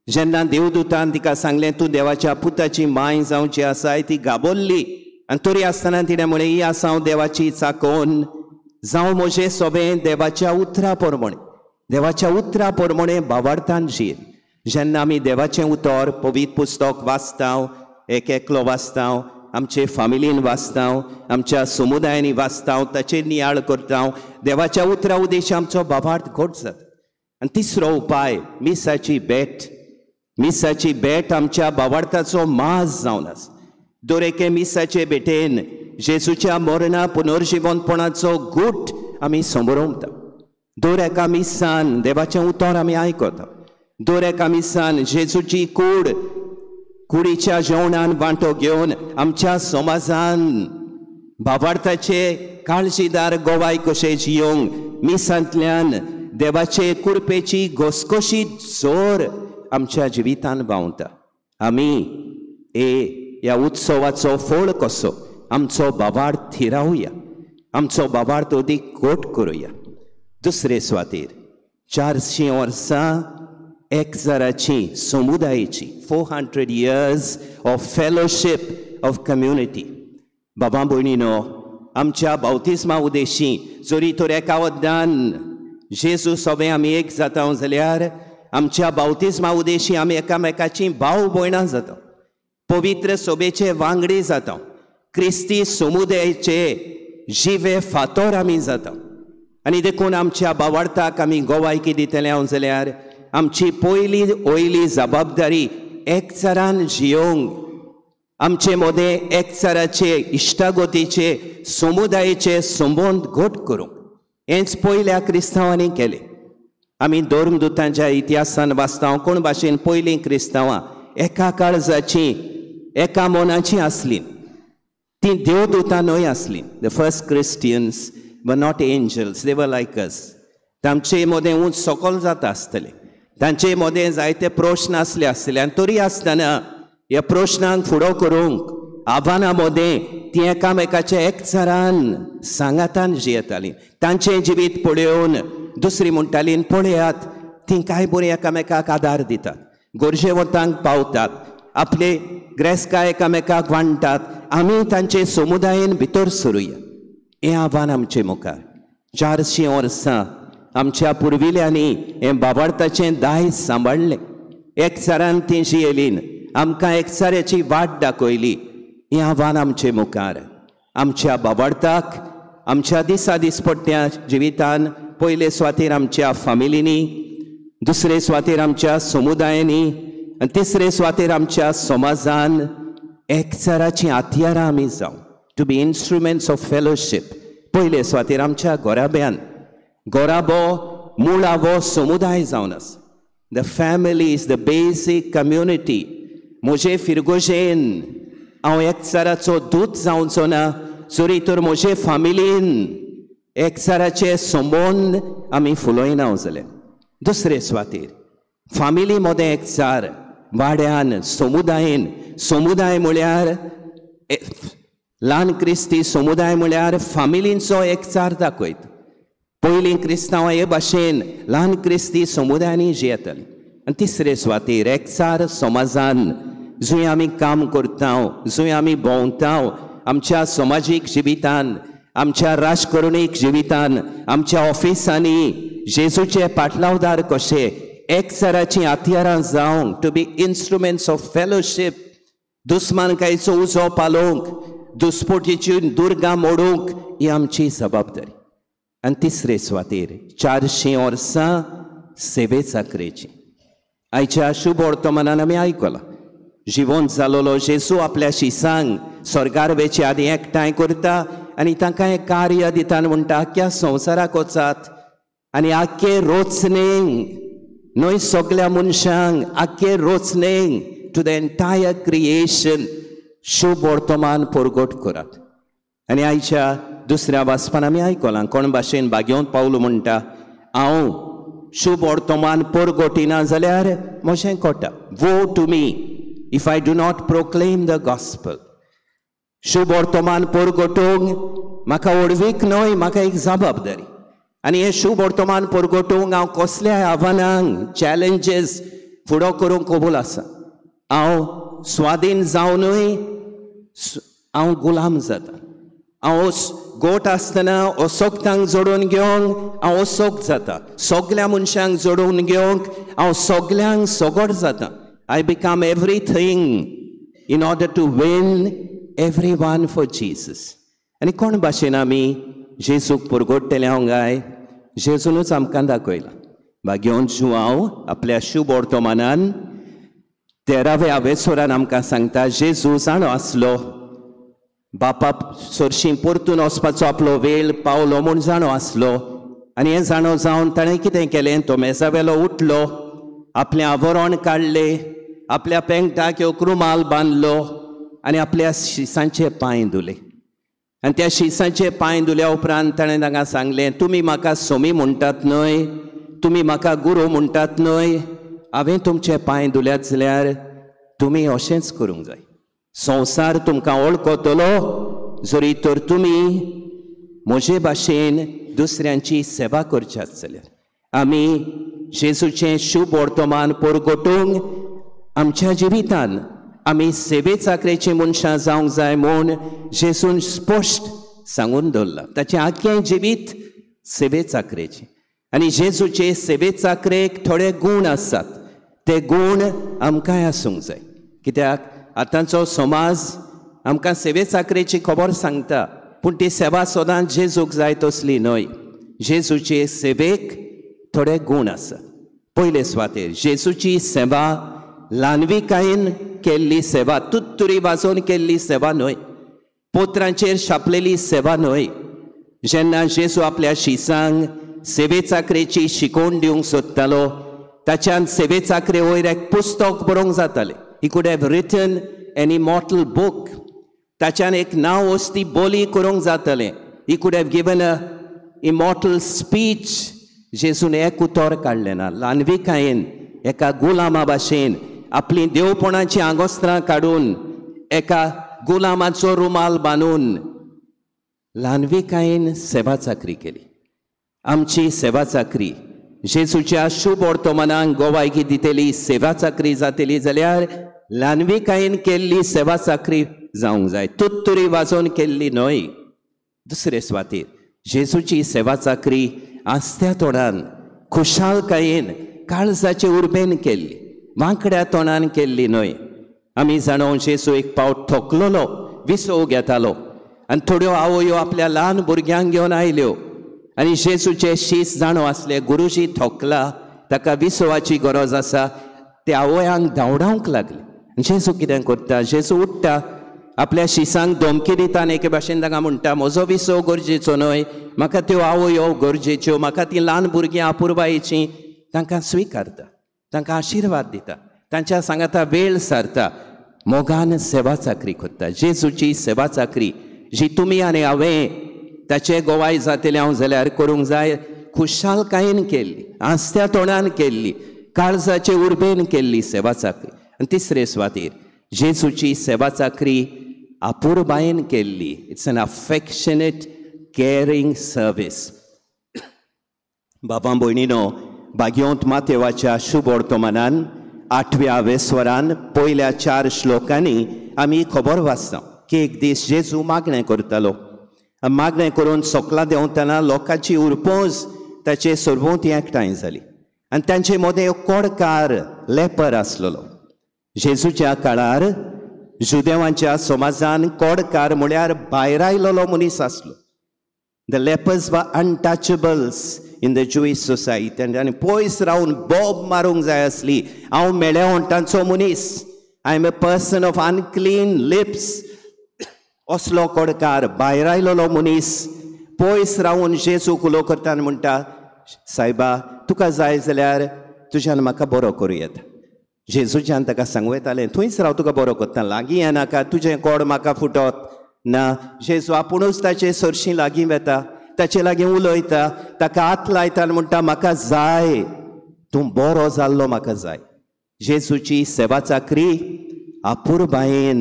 Speaker 3: जेन्ना देवदूतान तिका सांगलें तूं देवाच्या पुताची माय जावची आसाय, ती घाबरली आनी तरी आसतना तिणें म्हळें ही आसा हांव देवाची चाकोन, जावं म्हजें सोबें देवाच्या उतरा प्रमाणें. देवाच्या उतरा प्रमाणें बावार्थान जियेली. जेन्ना आमी देवाचें उतर पवित्र पुस्तक वाचता, एक एकलो वाचता, आमचे फामिलीन वाचता, आमच्या समुदायांनी वाचता, ताचेर नियाळ करता, देवाच्या उतरा उद्देश आमचो बावार्थ घट जाता. आनी तिसरो उपाय मिसाची भेट. मिसाची भेट आमच्या बावार्थाचो माज जावन आसा. दर एके मिसाचे भेटेन जेजूच्या मरणा पुनर्जिवनपणाचो गूट आमी समरोवता. दर एका मिसान देवाचें उतर आमी आयकता. दर एका मिसान जेजूची कूड कुडीच्या जेवणान वांटो घेवन आमच्या समाजान बावार्थाचे काळजीदार गोवाय कशे जियोंक मिसांतल्यान देवाचे कुरपेची घोसकोशी जोर आमच्या जिवितान व्हांवता. आमी ह्या उत्सवाचो फळ कसो आमचो बावार्थ थिरावया, आमचो बावार्थ अदीक कोट करुया. दुसरे सुवातेर 400 वर्सां एकचाराची समुदायेची, 400 years of fellowship of community. बाबा भयणीनो, आमच्या बावतिस्मा उद्देशी जरी तर एका वद्दान जेजू सोबें आमी एक जाता जाल्यार आमच्या बावतिस्मा उद्देशी आमी एकामेकाची भाव भयणां जाता, पवित्र सोबेचे वांगडी जाता, क्रिस्ती समुदायाचे जिवे फातोर आमी जाता. आनी देखून आमच्या बावार्थाक आमी गोवायकी दितले जाल्यार आमची पयली वयली जबाबदारी एकचारान जियोंक, आमचे मदें एकचाराचे इश्टागतीचे समुदायेचे संबंद घट करूंक. हेंच पयल्या क्रिस्तांवांनी केलें. आमी धर्मदूतांच्या इतिहासान वाचता कोण भाशेन पयलीं क्रिस्तांवां एका काळजाची एका मनाची आसलीं. ती देवदूतां न्हय आसलीं. The first Christians were not angels, they were like us. तांचे मदें ऊंच सकल जाता आसतलें, तांचे मदें जायते प्रश्न आसले आसतले आनी तरी आसतना ह्या प्रश्नांक फुडो करूंक आव्हानां मदें ती एकामेकाच्या एकचारान सांगातान जियेतालीं. तांचें जिवीत पळोवन दुसरी म्हणटाली पळयात ती काय बरी एकामेकाक आदार दितात, गरजेवंतांक पावतात, आपले ग्रेसकाय एकामेकाक वांट्टात, आमी तांचे समुदायेन भितर सरुया. हें आव्हान आमचे मुखार. 400 वर्सां आमच्या पुर्विल्यांनी हें बाबार्थाचें दायज सांबाळ्ळें, एकचारान ती जियेलीन, आमकां एकचाराची वाट दाखयली. हें आव्हान आमचे मुखार. आमच्या बाबार्थाक आमच्या दिसा दिसपट्ट्या जिवितान पयले सुवातेर आमच्या फामिलींनी, दुसरे सुवातेर आमच्या समुदायांनी आनी तिसरे सुवातेर आमच्या समाजान एकचाराचीं हत्यारां आमी जावं, to be instruments of fellowship. पयले सुवातेर आमच्या घराब्यान, घराबो मुळावो समुदाय जावन आसा. The family is the basic community. म्हजे फिरगोजेन हांव एकचाराचो दूत जावचो ना जरी तर म्हजे फामिलीन एकचाराचे संबंद आमी फुलयना जाल्यार. दुसरे सुवातेर फामिली मदें एकचार, वाड्यान, समुदायेन. समुदाय म्हळ्यार ल्हान क्रिस्ती समुदाय म्हळ्यार फामिलींचो एकचार दाखयत. पयलीं क्रिस्तांवां हे भाशेन ल्हान क्रिस्ती समुदायांनी जियेतालीं. आनी तिसरे सुवातेर एकचार समाजान, जंय आमी काम करता, जंय आमी भोंवता, आमच्या समाजीक जिवितान, आमच्या राजकरणीक जिवितान, आमच्या ऑफिसांनी जेजूचे पाटलावदार कशे एकचाराचीं हत्यारां जावंक, to be instruments of fellowship, दुस्मानकायेचो उजो पालोवंक, दुस्पोटीची दुर्गां मोडूंक ही आमची जबाबदारी. आनी तिसरे सुवातेर 400 वर्सां सेवे चाकरेची. आयच्या शुभ वर्तमानान आमी आयकलां, जिवंत जालोलो जेजू आपल्या शिसांक स्वर्गार वेचे आदीं एकठांय करता आनी तांकां हें कार्य दिता आनी म्हणटा, आख्या संवसाराक वचात आनी आख्खे रोचणेंक, न्हय सगल्या मनशांक, आख्खे रोचणेंक, टू the entire creation शुभ वर्तमान परगट करात. आनी आयच्या दुसऱ्या वाचपान आमी आयकलां कोण भाशेन भाग्योंत पावलो म्हणटा, हांव शुभ वर्तमान परगटिना जाल्यार म्हजें कोटा. Woe to me if I do not proclaim the gospel. शुभ वर्तमान परगटूंक म्हाका व्हडवीक न्हय, म्हाका एक जबाबदारी. आनी हें शुभ वर्तमान परगटूंक हांव कसल्याय आव्हानांक, चॅलेंजीस फुडो करूंक कबूल आसा. हांव स्वाधीन जावनूय हांव गुलाम जाता. हांव गोट आसतना असोक्तांक जोडून घेवंक हांव असोक्त जाता. सगल्या मनशांक जोडून घेवंक हांव सगल्यांक सगट जाता. I become everything in order to win everyone for Jesus. आनी कोण भाशेन आमी जेजूक परगट्टले हांव गाय, जेजूनच आमकां दाखयलां. भाग्योन जुआंव आपल्या शुभ वर्तमानान 13व्या आवेसोरान आमकां सांगता, जेजू जाणो आसलो बापा सरशीं परतून वचपाचो आपलो वेळ पावलो म्हूण जाणो आसलो. आनी हें जाणो जावन ताणें कितें केलें, तो मेजावेलो उठलो, आपलें आवरण काडलें, आपल्या पेंगटाक एक रुमाल बांदलो आनी आपल्या शिसांचे पांय धुले. आनी त्या शिसांचे पांय धुल्या उपरांत ताणें तांकां सांगलें, तुमी म्हाका सोमी म्हणटात न्हय, तुमी म्हाका गुरू म्हणटात न्हय, हांवें तुमचे पांय धुल्यात जाल्यार तुमी अशेंच करूंक जाय. संवसार तुमकां वळखतलो जरी तर तुमी म्हजे भाशेन दुसऱ्यांची सेवा करच्यात जाल्यार. आमी जेजूचें शुभ वर्तमान परगटूंक आमच्या जिवितान आमी सेवे चाकरेची मनशां जावंक जाय म्हूण जेजून स्पश्ट सांगून दवरलां. ताचें आख्खें जिवीत सेवे चाकरेचें. आनी जेजूचे सेवे चाकरेक थोडे गूण आसात, ते गूण आमकांय आसूंक जाय. कित्याक आतांचो समाज आमकां सेवे चाकरेची खबर सांगता, पूण ती सेवा सदांच जेजूक जाय तसली न्हय. जेजूचे सेवेक थोडे गूण आसात. पयले सुवातेर जेजूची सेवा ल्हानविकायेन केल्ली सेवा, तुत्तुरी वाजोवन केल्ली सेवा न्हय, पोत्रांचेर छापलेली सेवा न्हय. जेन्ना जेजू आपल्या शिसांक सेवे चाकरेची शिकोवण दिवंक सोदतालो, ताच्यान सेवे चाकरे वयर एक पुस्तक बरोवंक जातालें. He could have written an immortal book. ताच्यान एक नांव वस्ती बोली करूंक जातालें. He could have given a immortal speech. जेजून एक उतर काडलें ना. ल्हानविकायेन एका गुलामा भाशेन आपलीं देवपणाचीं आंगोस्त्रां काडून एका गुलामाचो रुमाल बांदून ल्हानविकायेन सेवा चाकरी केली. आमची सेवा चाकरी जेजूच्या शुभ वर्तमानाक गोवायकी दितली सेवा चाकरी जातली जाल्यार ल्हानविकायेन केल्ली सेवा चाकरी जावंक जाय, तुत्तुरी वाजोवन केल्ली न्हय. दुसरे सुवातेर जेजूची सेवा चाकरी आस्त्या तोंडान, खुशालकायेन, काळजाचे उर्बेन केल्ली, वांकड्या तोंडान केल्ली न्हय. आमी जाणो जेजू एक पावट थकलोलो, विसव घेतालो आनी थोड्यो आवयो आपल्या ल्हान भुरग्यांक घेवन आयल्यो आनी जेजूचे शीस जाणो आसले, गुरुजी थकला, ताका विसवाची गरज आसा. ते आवयांक धांवडावंक लागले. जेजू कितें करता, जेजू उठ्ठा, आपल्या शिसांक धमकी दिता आनी एके भाशेन तांकां म्हणटा, म्हजो विसव गरजेचो न्हय, म्हाका त्यो आवयो गरजेच्यो, म्हाका तीं ल्हान भुरगीं अपुरबायेचीं. तांकां स्विकारता, तांकां आशिर्वाद दिता, तांच्या सांगाता वेळ सारता, मोगान सेवा चाकरी करता. जेजूची सेवा चाकरी जी तुमी आनी हांवें ताचे गोवाय जातले हांव जाल्यार करूंक जाय, खुशालकायेन केल्ली, हांसत्या तोंडान केल्ली, काळजाचे उर्बेन केल्ली सेवा चाकरी. आनी तिसरे सुवातेर जेजूची सेवा चाकरी अपुरबायेन केल्ली. It's an affectionate caring service. बाबा भयणीनो, भाग्योंत मातेवाच्या शुभ वर्तमानान 8व्या वेस्वरान पयल्या 4 श्लोकांनी आमी खबर वाचता की एक दीस जेजू मागणें करतालो. मागणें करून सोकला देंवतना लोकांची उरपोज ताचे सरभोंवती एकठांय जाली आनी तांचे मदें एक कोडकार लेपर आसलेलो. जेजूच्या काळार जुदेवांच्या समाजान कोडकार म्हळ्यार भायर आयलेलो मनीस आसलो. The lepers were untouchables in the Jewish society. आनी पयस रावन बोब मारूंक जाय आसली, हांव मेळ्या ओंठांचो मनीस, I am a person of unclean lips. असलो कोडकार भायर आयलेलो मनीस पयस रावन जेजूक उलो करता आनी म्हणटा, सायबा तुका जाय जाल्यार तुज्यान म्हाका बरो करूं येता. जेजूच्यान ताका सांगूं येतालें, थंयच राव, तुका बरो करता, लागीं येनाका, तुजें कोड म्हाका फुटत ना. जेजू आपुणूच ताचे सरशीं लागीं वेता, ताचे लागीं उलयता, ताका हात लायता आनी म्हणटा, म्हाका जाय, तूं बरो जाल्लो म्हाका जाय. जेजूची सेवा चाकरी अपुरबायेन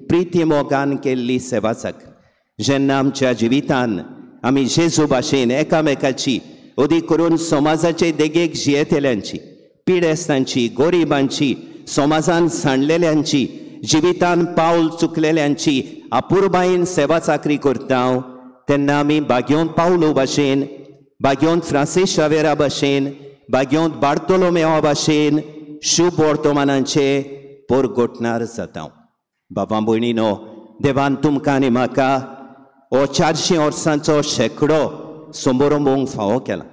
Speaker 3: प्रिती मोगान केल्ली सेवा चाकरी. जेन्ना आमच्या जिवितान आमी जेजू भाशेन एकामेकाची, अदीक करून समाजाचे देगेक जियेतल्यांची, पिडेस्तांची, गरिबांची, समाजान सांडलेल्यांची, जिवितान पावल चुकलेल्यांची अपुरबायेन सेवा चाकरी करता तेन्ना आमी भाग्योंत पावलो भाशेन, भाग्योंत फ्रांसीस शावेरा भाशेन, भाग्योंत बार्तोलोमेवा भाशेन शुभ वर्तमानांचे पोरगोटणार जाता. बाबा भयणीनो, देवान तुमकां आनी म्हाका हो 400 वर्सांचो शेंकडो समोरंबूंक फावो केला.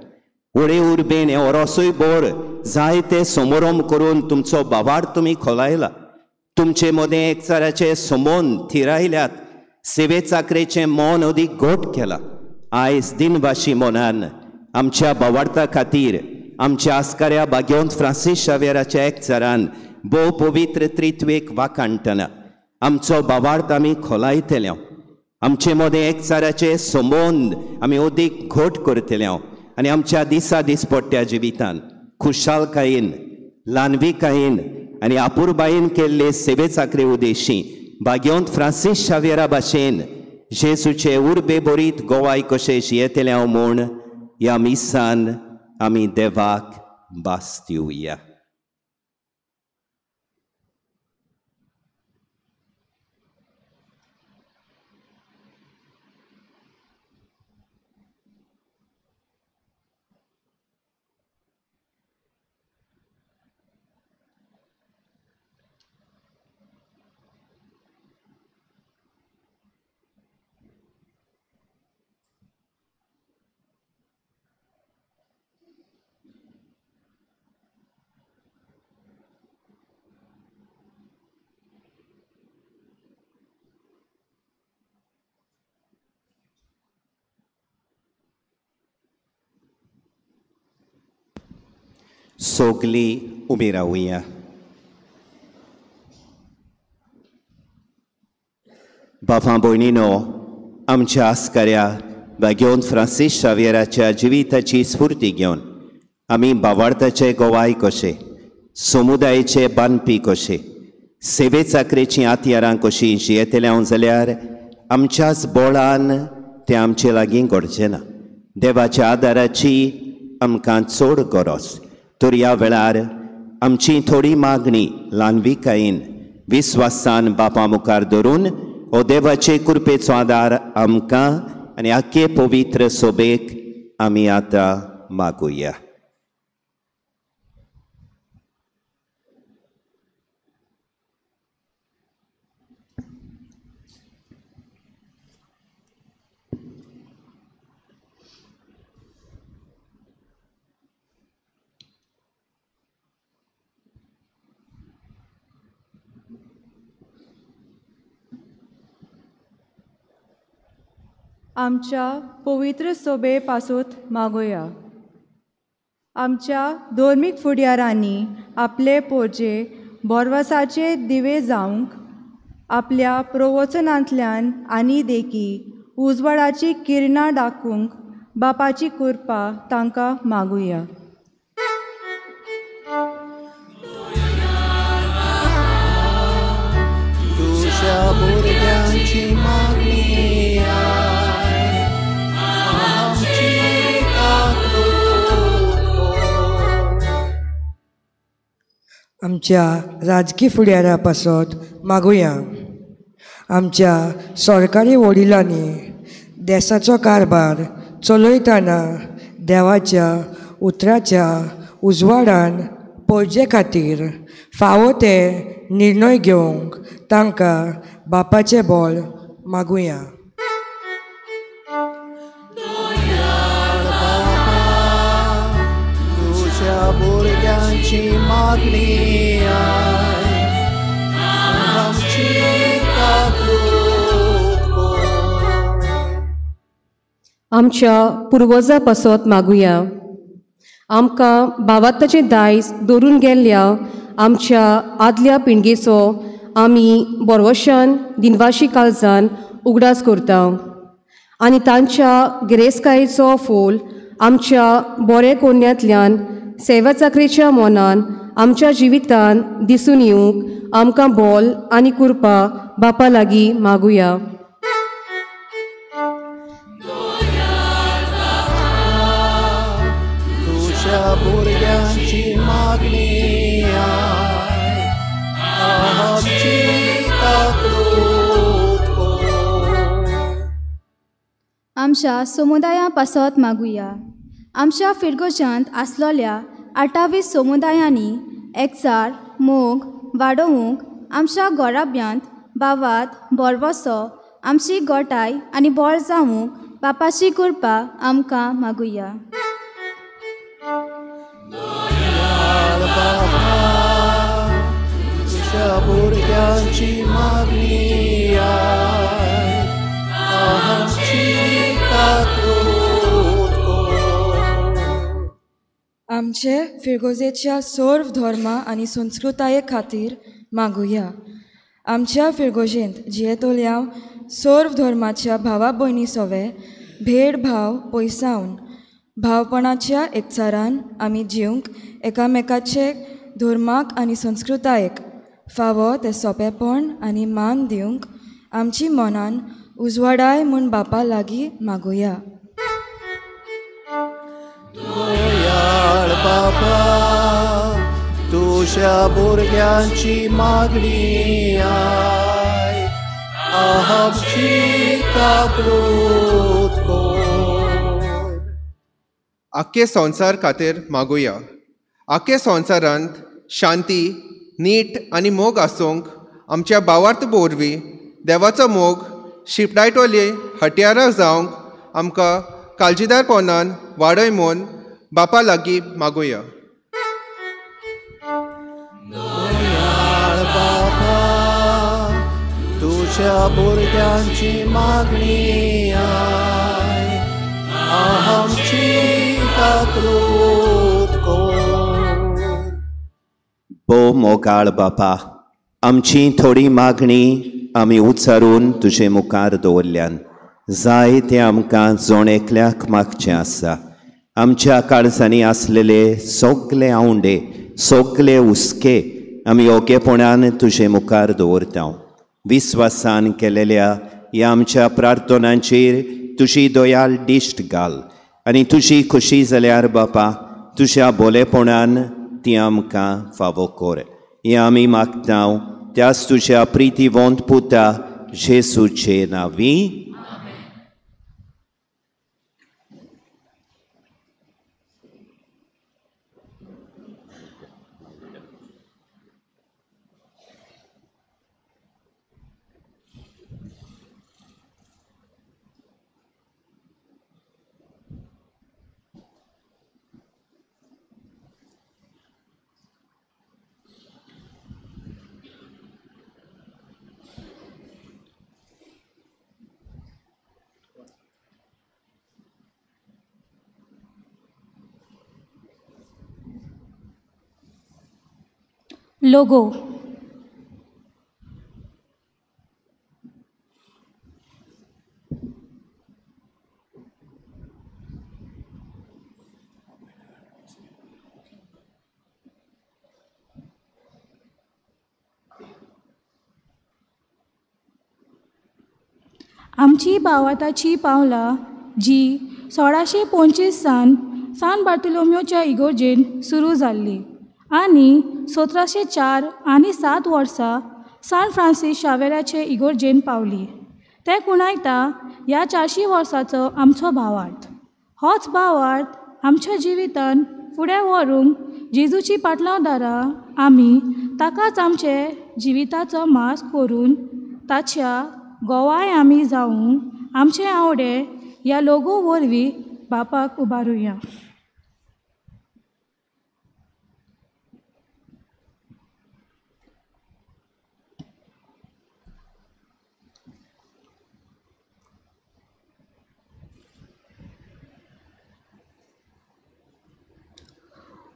Speaker 3: व्हडे उर्बेन हें वरसूय भर जायते समोरंब करून तुमचो बावार तुमी खोलायला. तुमचे मदें एकचाराचे संबंद थिरायल्यात, सेवे चाकरेचें मन अदीक घट केलां. आयज दिनवाशी मनान आमच्या बावार्ता खातीर आमच्या आस्काऱ्या भाग्योंत फ्रांसीस शावेराच्या एकचारान भोव पवित्र त्रित्वेक वाखाणटना आमचो बावार्थ आमी खोलायतले, आमचे मदें एकचाराचे संबंद आमी अदीक घट करतले आनी आमच्या दिसा दिसपट्ट्या जिवितान खुशालकायेन, ल्हानविकायेन आनी अपुरबायेन केल्ले सेवे चाकरे उदेशी भाग्योंत फ्रांसीस शावेरा भाशेन जेजूचे उर्बे बरीत गोवाय कशें जियेतले हांव म्हूण ह्या मिसान आमी देवाक भास दिवया. सोगली उबी रावया. बाबा भयणीनो, आमच्या आस्काऱ्या भाग्योंत फ्रांसीस शावेराच्या जिविताची स्फूर्ती घेवन आमी बावार्थाचे गोवाय कशे, समुदायेचे बांदपी कशे, सेवे चाकरेचीं हत्यारां कशीं जियेतले हांव जाल्यार आमच्याच बोळान तें आमचे लागीं घडचें ना. देवाच्या आदाराची आमकां चड गरज. तर ह्या वेळार आमची थोडी मागणी ल्हानविकायेन विस्वासान बापा मुखार धरून हो देवाचे कृपेचो आदार आमकां आनी आख्खे पवित्र सोबेक आमी आतां मागुया.
Speaker 9: आमच्या पवित्र सोबे पासून मागोया. आमच्या धर्मीक फुडारांनी आपले पोरजे बोरवासाचे दिवे जावंक आपल्या प्रवचनांतल्यान आनी देखी उजवाडाची किरणां दाखोवंक बापाची कृपा तांकां मागुया.
Speaker 8: तुज्या भुरग्यांची मागणी आमची
Speaker 10: आमच्या राजकी फुडाऱ्या पासत मागुया. आमच्या सरकारी वडिलांनी देशाचो कारभार चलयतना देवाच्या उतराच्या उजवाडान पळजे खातीर फावो ते निर्णय घेवंक तांकां बापाचें बळ मागुया.
Speaker 8: तुज्या भुरग्यांची मागणी आमची
Speaker 11: आमच्या पुर्वजा पासत मागुया. आमकां भावार्थाचें दायज दवरून गेल्ल्या आमच्या आदल्या पिणगेचो आमी बोरवशान दिनवाशी काळजान उगडास करता आनी तांच्या गिरेस्तकायेचो फूल आमच्या बरे कोन्यांतल्यान सेवा चाकरेच्या मनान आमच्या जिवितान दिसून येवंक आमकां बोल आनी कृपा बापा लागीं मागुया.
Speaker 8: तुज्या भुरग्यांची मागणी आमची
Speaker 12: आमच्या समुदाया पासत मागुया. आमच्या फिरगोजांत आसलोल्या 28 समुदायांनी एकचार मोग वाडोवंक आमच्या गोराब्यांत भावात भरवसो आमची गोटाय आनी बळ जावंक बापाची कृपा आमकां मागुया.
Speaker 8: तुज्या भुरग्यांची मागणी आमची
Speaker 9: आमचे फिरगोजेच्या सर्व धर्मा आनी संस्कृताये खातीर मागुया. आमच्या फिरगोजेंत जियेतल्या सर्व धर्माच्या भावा भयणी सोवे भेदभाव पयसावन भावपणाच्या एकचारान आमी जिवंक एकामेकाचे धर्माक आनी संस्कृतायेक फावो तें सोंपेपण आनी मान दिवंक आमची मनान उजवाडाय म्हूण बापा लागीं मागुया.
Speaker 8: दयाळ बाबा तुज्या भुरग्यांची मागणी आमची काकूत कर.
Speaker 13: आख्खे संवसार खातीर मागुया. आख्खे संवसारांत शांती नीट आनी मोग आसूंक आमच्या भावार्थ वरवीं देवाचो मोग शिंपडायतली हत्यारां जावंक आमकां काळजीदारपणान वाडय म्हूण बापा लागीं मागुया.
Speaker 8: दयाळ बाबा तुज्या भुरग्यांची मागणी आमची काकूत कर.
Speaker 3: भोव मोगाळ बापा, आमची थोडी मागणी आमी उच्चारून तुजे मुखार दवरल्यान जाय तें आमकां जण एकल्याक मागचें आसा. आमच्या काळजांनी आसलेले सगले आवंडे सगले हुस्के आमी योग्यपणान तुजे मुखार दवरता. विस्वासान केलेल्या ह्या आमच्या प्रार्थनांचेर तुजी दयाळ दिश्ट घाल आनी तुजी खोशी जाल्यार बापा तुज्या बोलेपणान ती आमकां फावो कर. हें आमी मागता त्याच तुज्या प्रितीवंत पुता जेसूचे नांवी.
Speaker 14: लोगो. आमची भावार्थाची पावलां जी 1625 सान सान बार्तोलोमियोच्या इगोर्जेन सुरू जाल्ली आनी 1704 आनी 7 वर्सां सान फ्रांसीस शावेराचे इगोर्जेन पावली. ते खुणायता ह्या 400 वर्साचो आमचो भावार्थ. होच भावार्थ आमच्या जिवितान फुडें व्हरूंक जेजूची पाटलावदारां आमी ताकाच आमचे जिविताचो मास करून ताच्या गोवाय आमी जावूंक आमचे आवडे ह्या लोगो वरवीं बापाक उबारुया.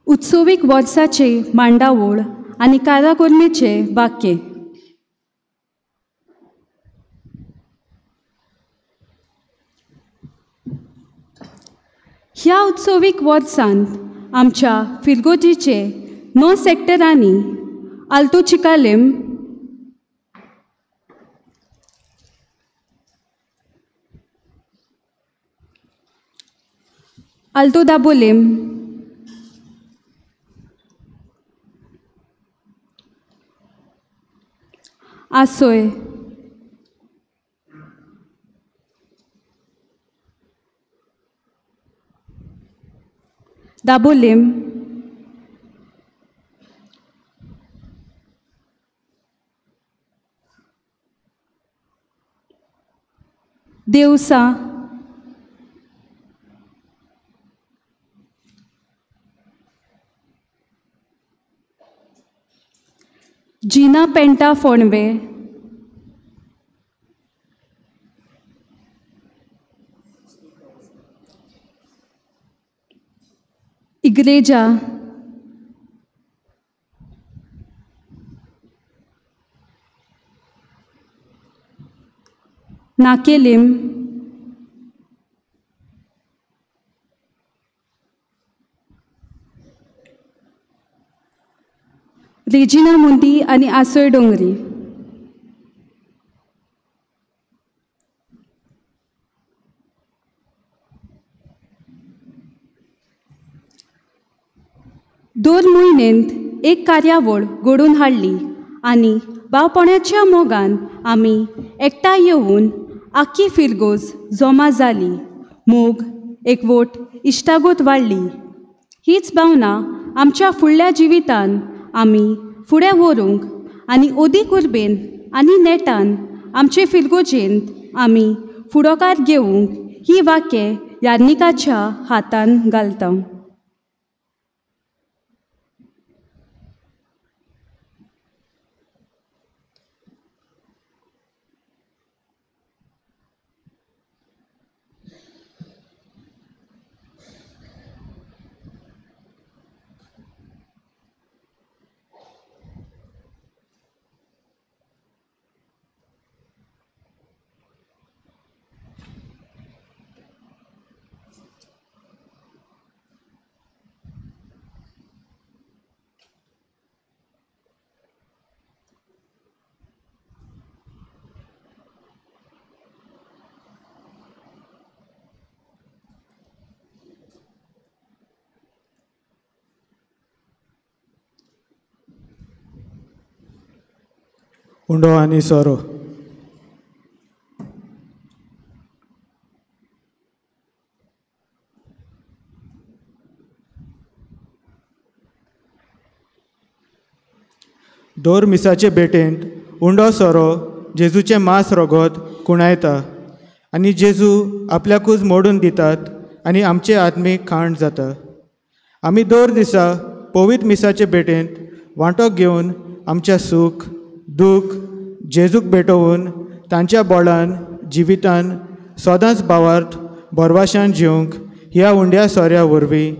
Speaker 15: उत्सवीक वर्साचे मांडावळ आनी काराकोर्मेचे वाक्य. ह्या उत्सवीक वर्सांत आमच्या फिरगोजीचे 9 सेक्टरांनी आल्तो चिकालेम, आल्तो दाबोलेम, आसोय, दाबोलेम, देवसा, जिना पेंटा फोंडवे, इग्रेजा, नाकेलिम, रेजिना मुंदी आनी आसोय डोंगरी. दोन म्हयन्यांत एक कार्यावळ घडोवन हाडली आनी भावपणाच्या मोगान आमी एकठांय येवन आख्खी फिरगोज जमा जाली. मोग, एकवट, इश्टागत वाडली. हीच भावना आमच्या फुडल्या जिवितान आमी फुडें व्हरूंक आनी अदीक उर्बेन आनी नेटान आमचे फिरगोजेंत आमी फुडोकार घेवंक ही वाक्य याज्ञिकाच्या हातान घालता.
Speaker 16: उंडो आनी सोरो. दोर मिसाचे भेटेंत उंडो सोरो जेजूचें मांस रगत कुणायता आनी जेजू आपल्याकूच मोडून दितात आनी आमचें आत्मीक खाण जाता. आमी दर दिसा पवित्र मिसाचे भेटेंत वांटो घेवन आमच्या सूख दूख जेजूक भेटोवन तांच्या बोळान जिवितान सदांच भावार्थ भरवाशान जिवंक ह्या उंड्या सोऱ्या वरवीं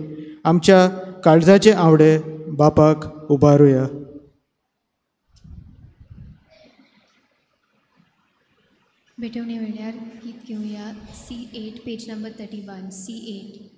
Speaker 16: आमच्या काळजाचे आवडे बापाक उबारुया.
Speaker 2: भेटवणे वेळार गीत घेवया C8 page number 31 C8.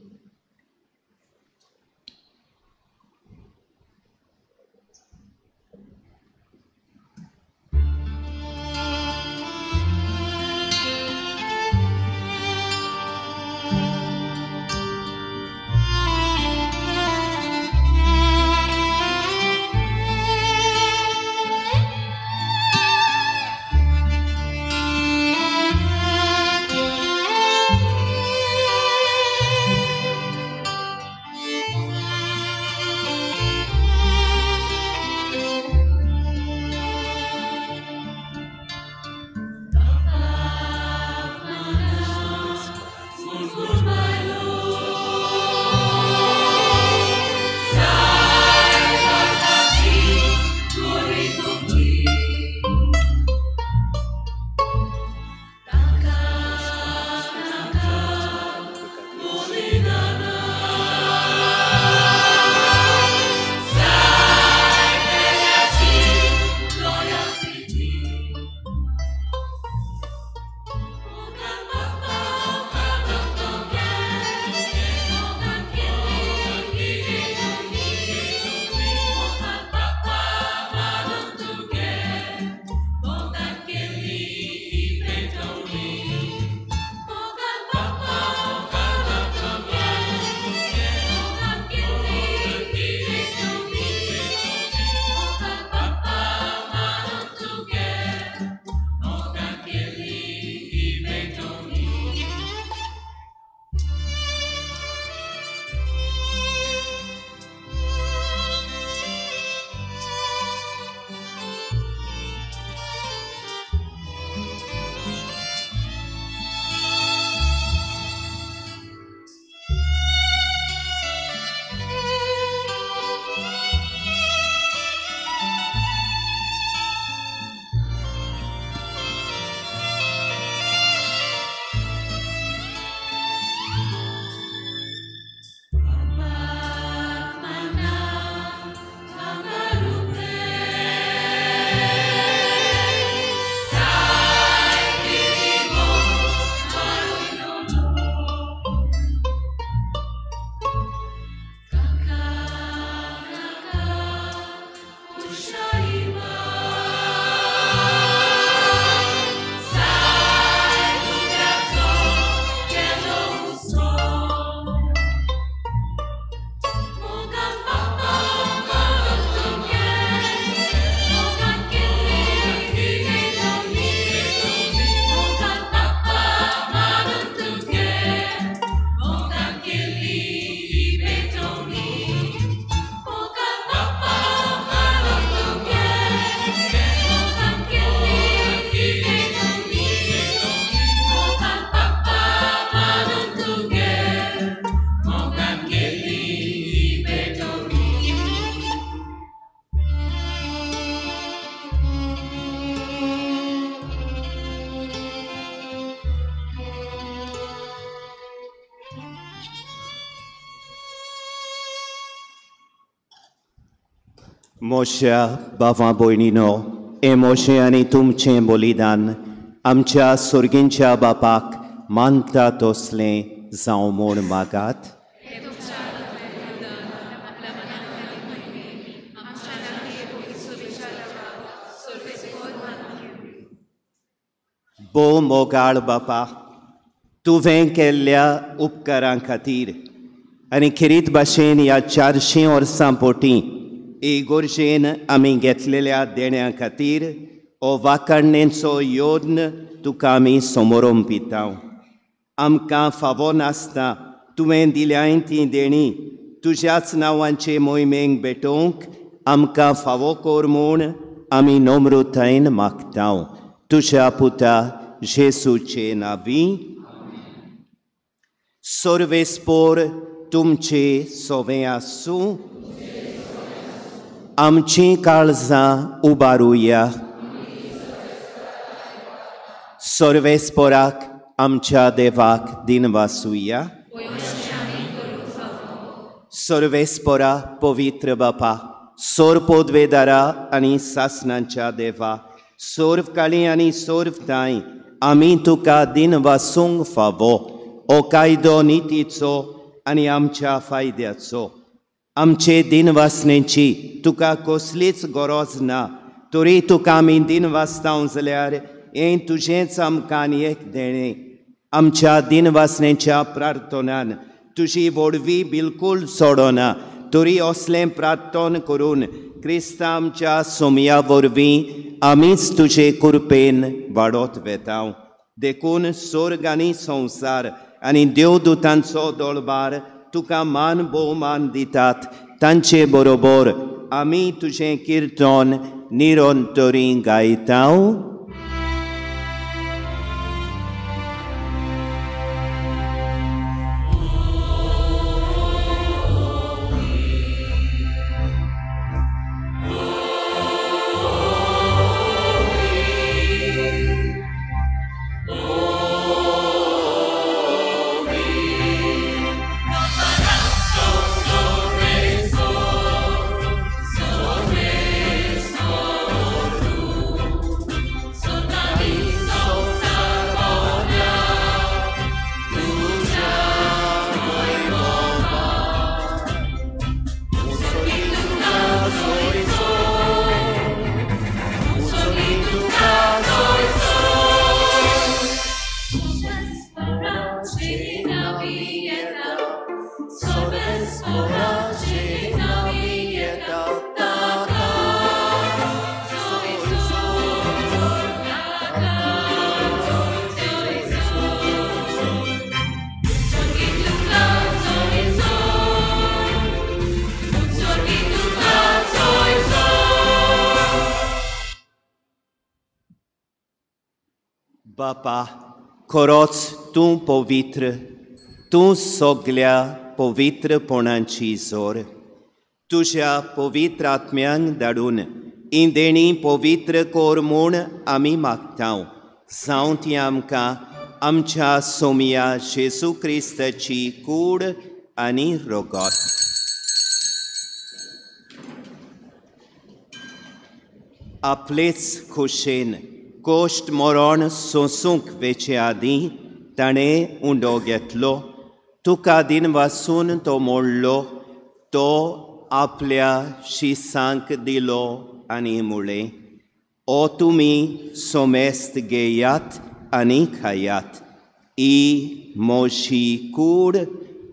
Speaker 3: मोश्या बाबा भयणीनो, हें मोशें आनी तुमचें बलिदान आमच्या सोर्गींच्या बापाक मानता तसलें जावं म्हूण मागात. भोव मोगाळ बापा, तुवें केल्ल्या उपकारां खातीर आनी खेरीत भाशेन ह्या 400 वर्सां पोटी इगोर्जेन आमी घेतलेल्या देण्या खातीर हो वाखाणणेचो यत्न तुका आमी समोरोम पिता. आमकां फावो नासता तुवें दिल्याय ती देणी तुज्याच नांवांचे मोहिमेक भेटोवंक आमकां फावो कर म्हूण आमी नम्रतायेन मागता. तुज्या पुता जेसूचे नांवी. सर्वेस्पोर तुमचे सोवें आसूं. आमचीं काळजां उबारुया. सर्वेस्पोराक आमच्या देवाक दिनवासुया. सर्वेस्पोरा पवित्र बापा, सोर पोदवेदारा आनी सासणांच्या देवा, सोर्व काळी आनी सोर्व तांय आमी तुका दिनवासूंक फावो. हो कायदो नितीचो आनी आमच्या फायद्याचो. आमचे दिनवासनेची तुका कसलीच गरज ना, तरी तुका आमी दिनवासता जाल्यार हें तुजेंच आमकां आनी एक देणें. आमच्या दिनवासनेच्या प्रार्थनान तुजी व्हडवी बिलकूल सोडना, तरी असलें प्रार्थन करून क्रिस्ता आमच्या सोमया वरवीं आमीच तुजे कृपेन वाडत वेता. देखून स्वर्ग आनी संवसार आनी देवदूतांचो दळबार तुका मान भोवमान दितात, तांचे बरोबर आमी तुजें किर्तन निरंतरी गायता. बापा, खरोच तूं पवित्र, तूं सगल्या पवित्रपणाची जोर. तुज्या पवित्र आत्म्यांक धाडून ही देणी पवित्र कर म्हूण आमी मागता. जावं ती आमकां आमच्या सोमया जेजू क्रिस्ताची कूड आनी रगत. आपलेच खोशेन कोश्ट मरण सोंसूंक वेचे आदीं ताणें उंडो घेतलो, तुका दिनवासून तो मोडलो, तो आपल्या शिसांक दिलो आनी म्हळें, ओ तुमी सोमेस्त घेयात आनी खायात, ही म्हजी कूड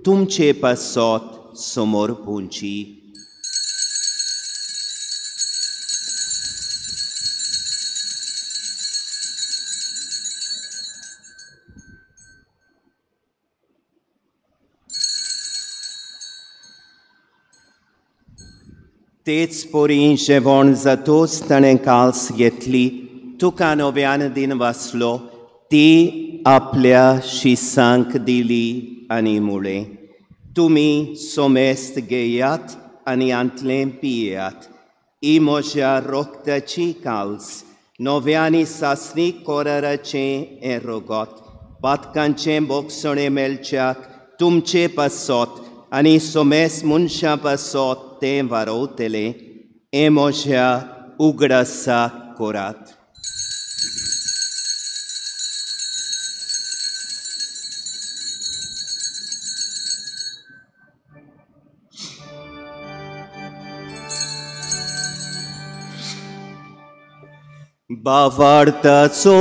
Speaker 3: तुमचे पासत समोर पुंची. तेच परी जेवण जातूच ताणें काल्स घेतली, तुका नव्यान दिन वाचलो, ती आपल्या शिसांक दिली आनी म्हळें, तुमी सोमेस्त घेयात आनी आंतलें पियात, ही म्हज्या रोगताची काल्स, नव्या आनी सासणीक कोराराचें हें रगत, पातकांचें बोगसणें मेळच्याक तुमचे पासत आनी सोमेस मनशां पासत तें वारोवतलें. हें म्हज्या उगडासाक करात. बावार्थाचो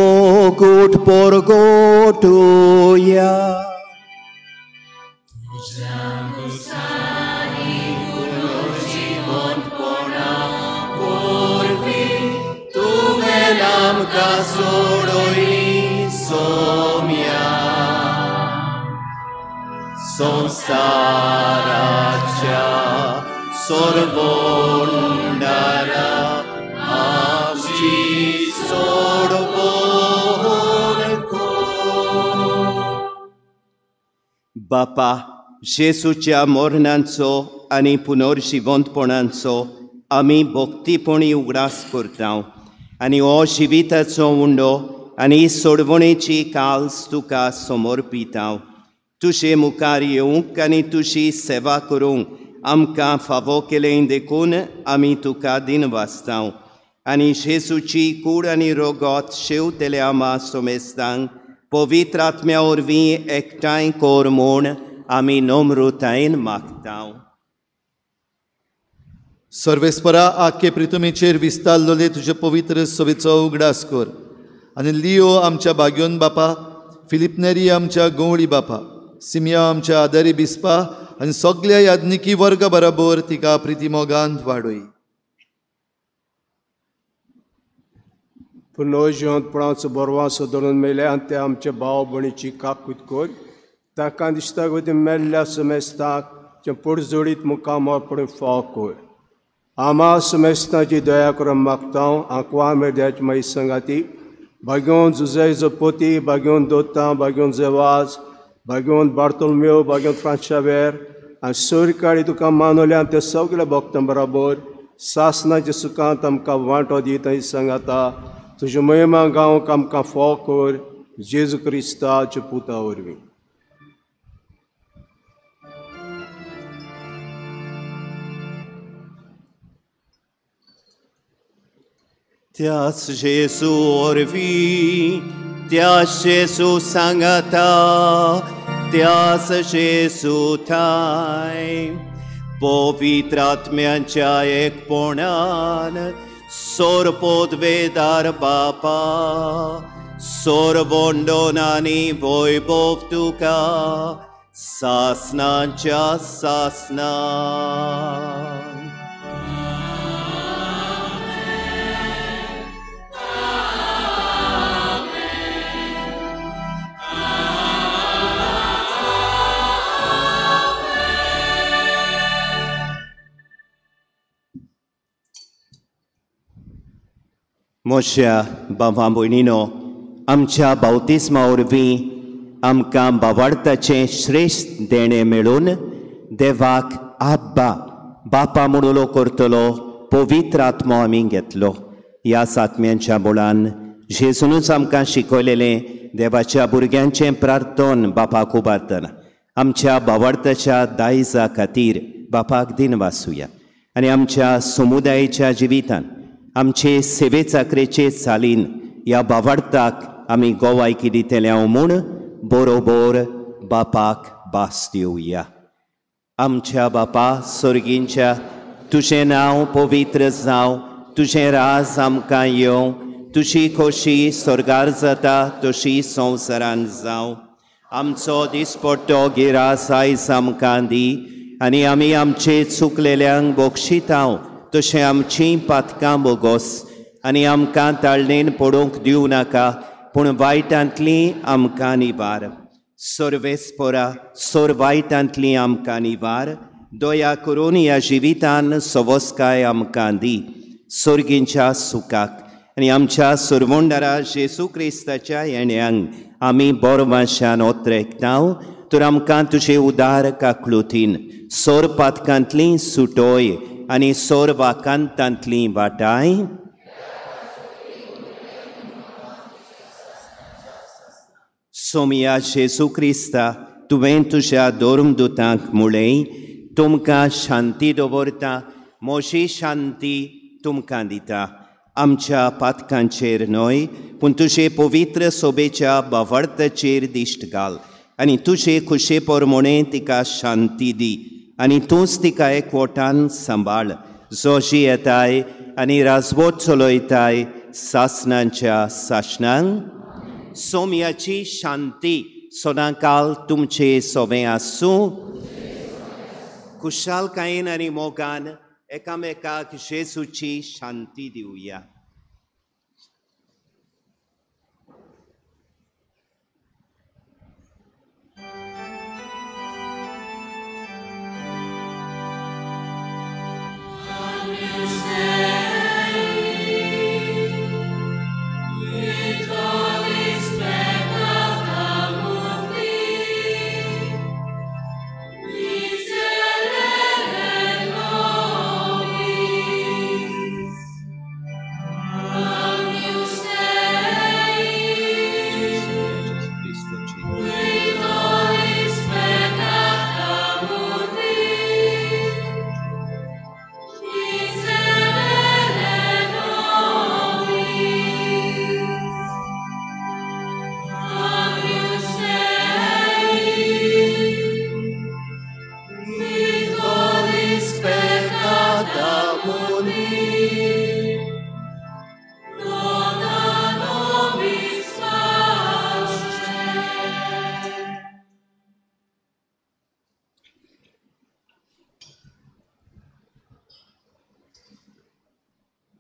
Speaker 3: गूट परगोटुया.
Speaker 17: आमकां सोडयली सोम्या संवसाराच्या सोरवोंडारा आमची सोडवण कर.
Speaker 3: बापा, जेजूच्या मरणाचो आनी पुनर्जिवंतपणाचो आमी भक्तीपणी उगडास करता आनी हो जिविताचो उंडो आनी सोडवणेची काल्स तुका समर्पिता. तुजे मुखार येवंक आनी तुजी सेवा करूंक आमकां फावो केलें देखून आमी तुका दिनवासता आनी जेजूची कूड आनी रोगोत शेवतल्या आमा सोमेस्तांक पवित्र आत्म्या वरवीं एकठांय कर म्हूण आमी नम्रतायेन मागता.
Speaker 8: सर्वेस्परा, आख्खे प्रितुमेचेर विस्तारलेले तुजे पवित्र सभेचो उगडास कर आनी लियो आमच्या भाग्योन बापा, फिलिप नेरी आमच्या गंवळी बापा, सिमिया आमच्या आदारी बिस्पा आनी सगल्या याज्ञिकी वर्गा बराबर तिका प्रितीमोगान वाडय.
Speaker 18: पुनर्जिवंतपणाचो बरवासो धरून मेल्या आनी ते आमच्या भाव भयणीची काकूत कर. तांकां दिसता गती मेल्ल्या समेस्ताक पोटजोडीत मुखामळ पडून फाव कर. आमा समेस्ताची दया करून मागता. आंकवा मेद्याची माई संगाती भाग्योन जुजय जपोती, भाग्योन दोता, भाग्योन जेवाज, भाग्योन बार्तोलम्यो, भाग्योन फ्रांशावेर आनी सरकाळी तुका मानवल्या ते सगल्या भक्तां बराबर सासनाच्या सुखांत आमकां वांटो दिता सांगाता. तुज्या महिमा गावंक आमकां फोव कर जेजू क्रिस्ताच्या पुता वरवीं.
Speaker 3: त्याच जेजू वरवीं, त्याच जेजू सांगाता, त्याच जेजू ठांय पवित्र आत्म्यांच्या एकपणान सोरपोदवेदार बापा, सोरवंडोन आनी वैभव तुका सासनाच्या सासना. म्हज्या भावा भयणीनो, आमच्या बावतिस्मा वरवीं आमकां बावार्थाचें श्रेश्ठ देणें मेळून देवाक आब्बा बापा म्हूण उलो करतलो पवित्र आत्मो आमी घेतलो. ह्या आत्म्यांच्या बळान जेजूनच आमकां शिकयलेलें देवाच्या भुरग्यांचें प्रार्थन बापाक उबारतना आमच्या बावार्थाच्या दायजा खातीर बापाक दिनवासुया आनी आमच्या समुदायेच्या जिवितान आमचे सेवे चाकरेचे चालीन ह्या बावार्थाक आमी गोवायकी दितले म्हूण बरोबर बापाक भास दिवया. आमच्या बापा सर्गींच्या, तुजें नांव पवित्र जावं, तुजें राज आमकां येवं, तुजी खोशी स्वर्गार जाता तशी संवसारान जावं. आमचो दिसपट्टो गिरास आयज आमकां दी आनी आमी आमचे चुकलेल्यांक बक्षितांव तशें आमचीं पातकां बोगोस आनी आमकां ताळणेन पडूंक दिवं नाका पूण वायटांतलीं आमकां निवार. सर्वेस्परा, सोर वायटांतलीं आमकां निवार. दया करून ह्या जिवितान सवस्काय आमकां दी सर्गींच्या सुखाक आनी आमच्या सरवंडारा जेजू क्रिस्ताच्या येण्यांक आमी बरवाशान ओत्रेकतांव. तर आमकां तुजे उदार काकलुतीन सोर पातकांतलीं सुटोय आनी सोर वाकांतांतलीं वाटाय. सोमया जेजू क्रिस्ता, तुवें तुज्या धर्मदुतांक म्हळें, तुमकां शांती दवरता, म्हजी शांती तुमकां दिता. आमच्या पातकांचेर न्हय पूण तुजे पवित्र सोबेच्या भावार्थाचेर दिश्ट घाल आनी तुजे खुशे प्रमाणे तिका शांती दी आनी तूंच तिका एकवटान सांबाळ, जो जियेताय आनी राजवट चलयताय सासणांच्या सासणांक. सोम्याची शांती सदांकाल तुमचे सोबें आसूं. खुशालकायेन आनी मोगान एकामेकाक जेजूची शांती दिवया.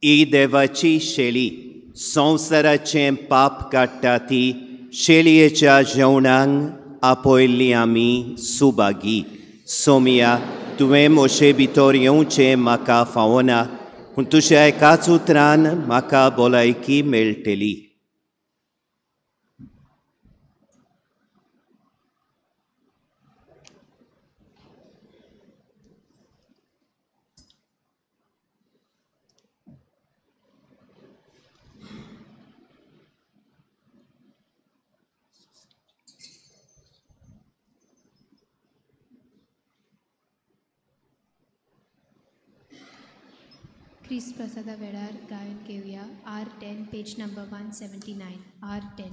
Speaker 3: ही देवाची शेली संवसाराचें पाप काडटा ती शेलयेच्या जेवणाक आपयल्ली आमी सुभागी. सोमिया, तुवें म्हजे भितर येवचें म्हाका फावना, पूण तुज्या एकाच उतरान म्हाका भलायकी मेळटली.
Speaker 2: क्रिस्त प्रसादा वेळार गायन घेवया R10 page number 179 R10.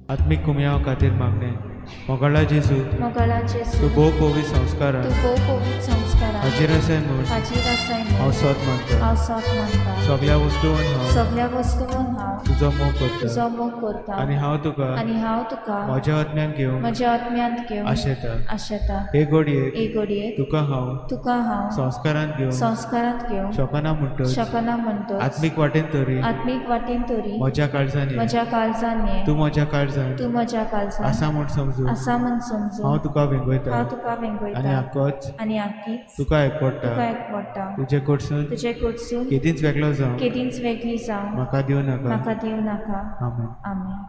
Speaker 16: आत्मिक कुमयाव खातीर मागणें. मोगाळा जेजू, तूं भोव पवित्र संस्कारान हाजीर आसाय म्हूण हांव सोद मानता. सगल्या वस्तून हांव तुजो मोग करता आनी हांव तुका म्हज्या आत्म्यान घेवन आशेता. हे घडयेक तुका हांव संस्कारांत घेवंक शकना म्हणटच आत्मीक वाटेन तरी म्हज्या काळजान ये, तूं म्हज्या काळजान आसा म्हूण समजून हांव तुका वेंगयता आनी आकीच तुका एकवटा. तुजे कडसून केदींच वेगळो जावं म्हाका दिवं नाका. आमेन. आमेन.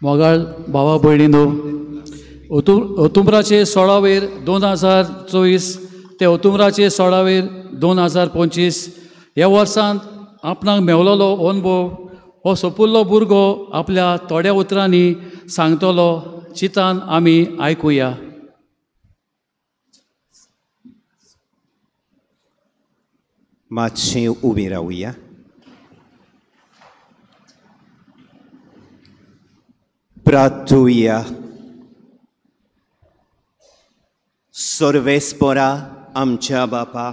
Speaker 1: मोगाळ भावा भयणीनो, ओतुम्बराचे 16 वयर 2024 ते ओतुम्बराचे 16 वयर 2025 ह्या वर्सांत आपणाक मेवलोलो अनुभव हो सोपुल्लो भुरगो आपल्या थोड्या उतरांनी सांगतलो. चिंतान आमी आयकुया.
Speaker 3: मातशें उबी रावया. प्रार्थुया. सर्वेस्पोरा आमच्या बापा,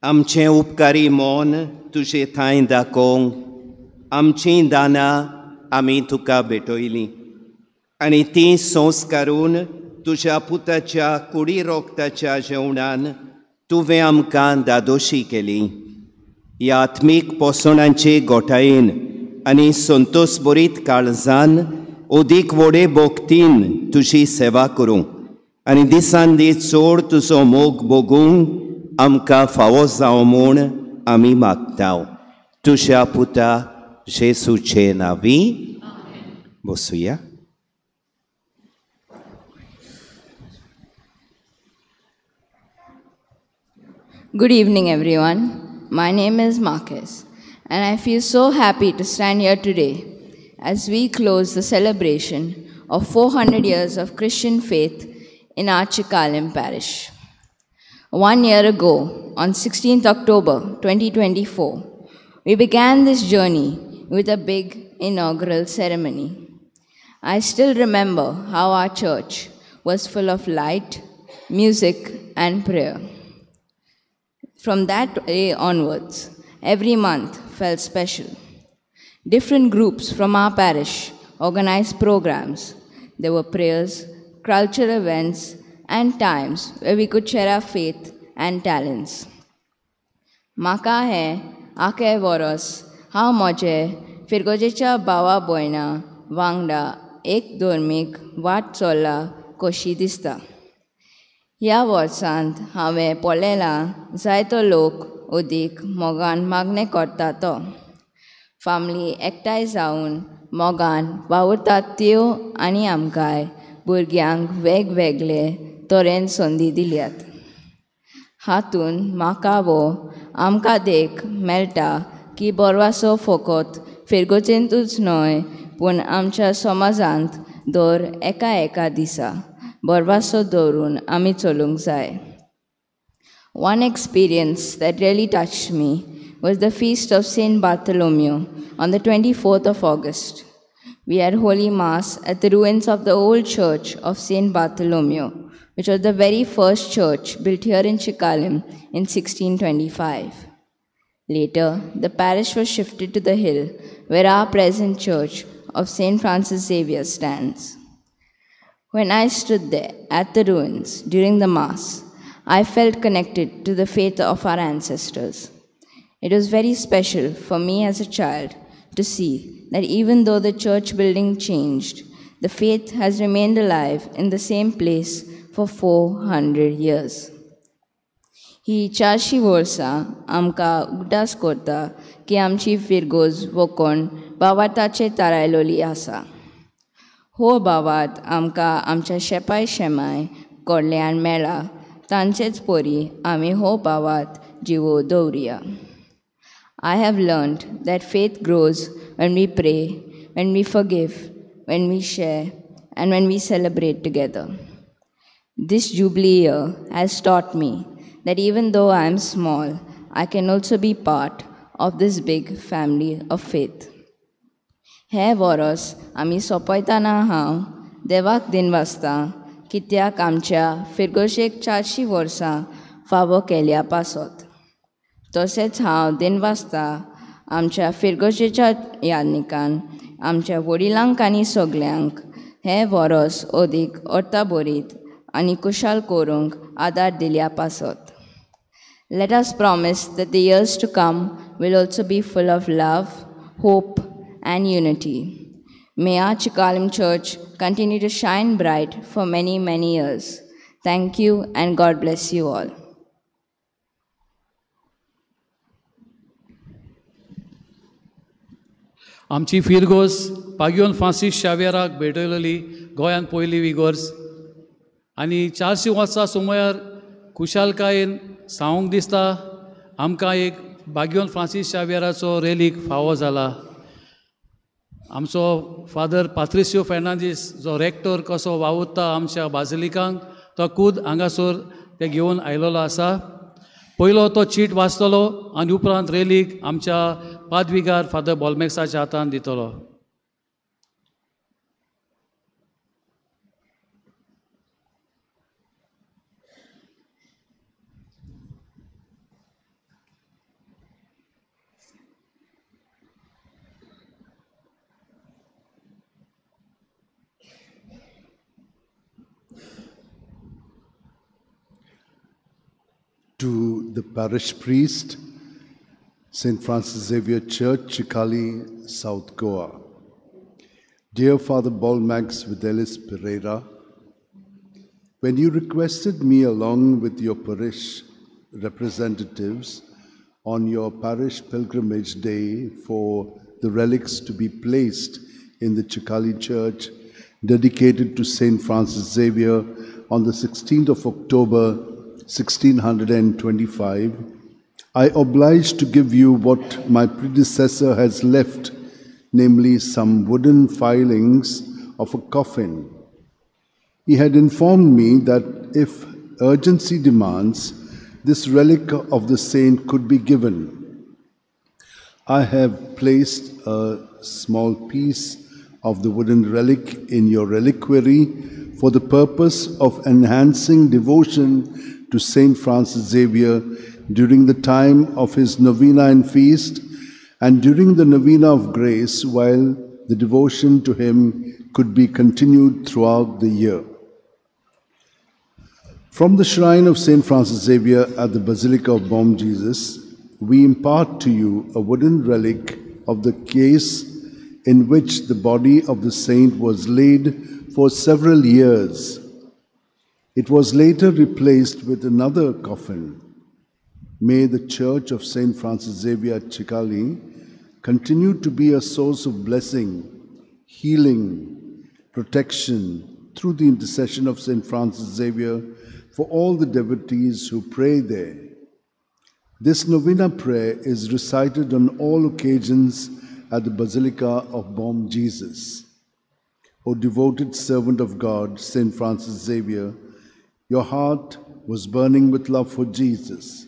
Speaker 3: आमचें उपकारी मन तुजे थंय दाखोवंक आमचीं दानां आमी तुका भेटयलीं आनी तीं संस्कारून तुज्या पुताच्या कुडी रोगताच्या जेवणान तुवें आमकां दादोशी केली. ह्या आत्मीक पोसणाचे गोठायेन आनी संतोष बरीत काळजान अदीक व्हडे भक्तीन तुजी सेवा करूंक आनी दिसान दीस चड तुजो मोग भोगूंक आमकां फावो जावं म्हूण आमी मागता. तुज्या पुता जेसूचे नांवी. बसुया.
Speaker 19: Good evening, everyone. My name is Marcus, and I feel so happy to stand here today as we close the celebration of 400 years of Christian faith in our Chicalim parish. 1 year ago, on 16th October 2024, we began this journey with a big inaugural ceremony. I still remember how our church was full of light, music, and prayer. From that day onwards, every month felt special. Different groups from our parish organized programs. There were prayers, cultural events, and times where we could share our faith and talents. म्हाका हें आखे वरस हांव म्हजे फिरगोजेच्या भावा भयणा वांगडा एक धर्मीक वाट चल्ला कशी दिसता. ह्या वर्सांत हांवें पळयलां जायतो लोक अदीक मोगान मागणें करता तो. फामली एकठांय जावन मोगान वावुरतात त्यो आनी आमकांय भुरग्यांक वेगवेगळे तरेन संदी दिल्यात. हातूंत म्हाका वो आमकां देख मेळटा की बरवासो फकत फिरगोजेंतूच न्हय पूण आमच्या समाजांत दर एका एका दिसा बरवासो दवरून आमी चलूंक जाय. One experience that really touched me was the feast of Saint Bartholomew on the 24th of August. We had Holy Mass at the ruins of the old church of Saint Bartholomew, which was the very first church built here in Chicalim in 1625. Later, the parish was shifted to the hill where our present church of Saint Francis Xavier stands. When I stood there at the ruins during the Mass, I felt connected to the faith of our ancestors. It was very special for me as a child to see that even though the church building changed, the faith has remained alive in the same place for 400 years. ही 400 वर्सां आमकां उगडास करता की आमची फिरगोज वकोण भावार्थाचे तारायलोली आसा. हो भावार्थ आमकां आमच्या शेपाय शेमाय कडल्यान मेळ्ळा तांचेच परी आमी हो भावार्थ जिवो दवरुया. I have learned that faith grows when we pray, when we forgive, when we share, and when we celebrate together. This Jubilee year has taught me that even though I am small, I can also be part of this big family of faith. हें वरस आमी सोंपयतना हांव देवाक दिनवासता कित्याक आमच्या फिरगोशेक 400 वर्सां फावो केल्या पासत. तशेंच हांव दिनवासता आमच्या फिरगोशेच्या यादनिकान आमच्या वडिलांक आनी सगल्यांक हें वरस अदीक अर्थाभरीत आनी कुशाल करूंक आदार दिल्या पासत. Let us promise that the years to come will also be full of love, hope, and unity. May our Chicalim Church continue to shine bright for many, many years. Thank you and God bless you all.
Speaker 1: आमची फिरगोज पागियोन Francis शावियराक भेटयलेली गोंयांत पयली इगर्ज. आनी 400 वर्सां सुमार खुशालकायेन सांगूंक दिसता आमकां एक बागियोन फ्रांसीस शावियराचो रेलीक फावो जाला. आमचो फादर पात्रिसियो फेर्नांदीस जो रेक्टर कसो वावुरता आमच्या बाजिलिकांक तो खूद हांगासर ते घेवन आयलेलो आसा. पयलो तो चीट वाचतलो आनी उपरांत रेलीक आमच्या पादविगार फादर बॉलमॅक्साच्या हातान दितलो.
Speaker 20: To the parish priest, St. Francis Xavier Church, Chikhali, South Goa. Dear Father Bolmax Videlis Pereira, when you requested me along with your parish representatives on your parish pilgrimage day for the relics to be placed in the Chikhali Church dedicated to St. Francis Xavier on the 16th of October, 1625, I obliged to give you what my predecessor has left, namely some wooden filings of a coffin. He had informed me that if urgency demands, this relic of the saint could be given. I have placed a small piece of the wooden relic in your reliquary for the purpose of enhancing devotion to Saint Francis Xavier during the time of his novena and feast, and during the novena of grace, while the devotion to him could be continued throughout the year. From the shrine of Saint Francis Xavier at the Basilica of Bom Jesus, we impart to you a wooden relic of the case in which the body of the saint was laid for several years. It was later replaced with another coffin. May the Church of St. Francis Xavier at Chikhali continue to be a source of blessing, healing, protection through the intercession of St. Francis Xavier for all the devotees who pray there. This novena prayer is recited on all occasions at the Basilica of Bom Jesus. O devoted servant of God, St. Francis Xavier, your heart was burning with love for Jesus.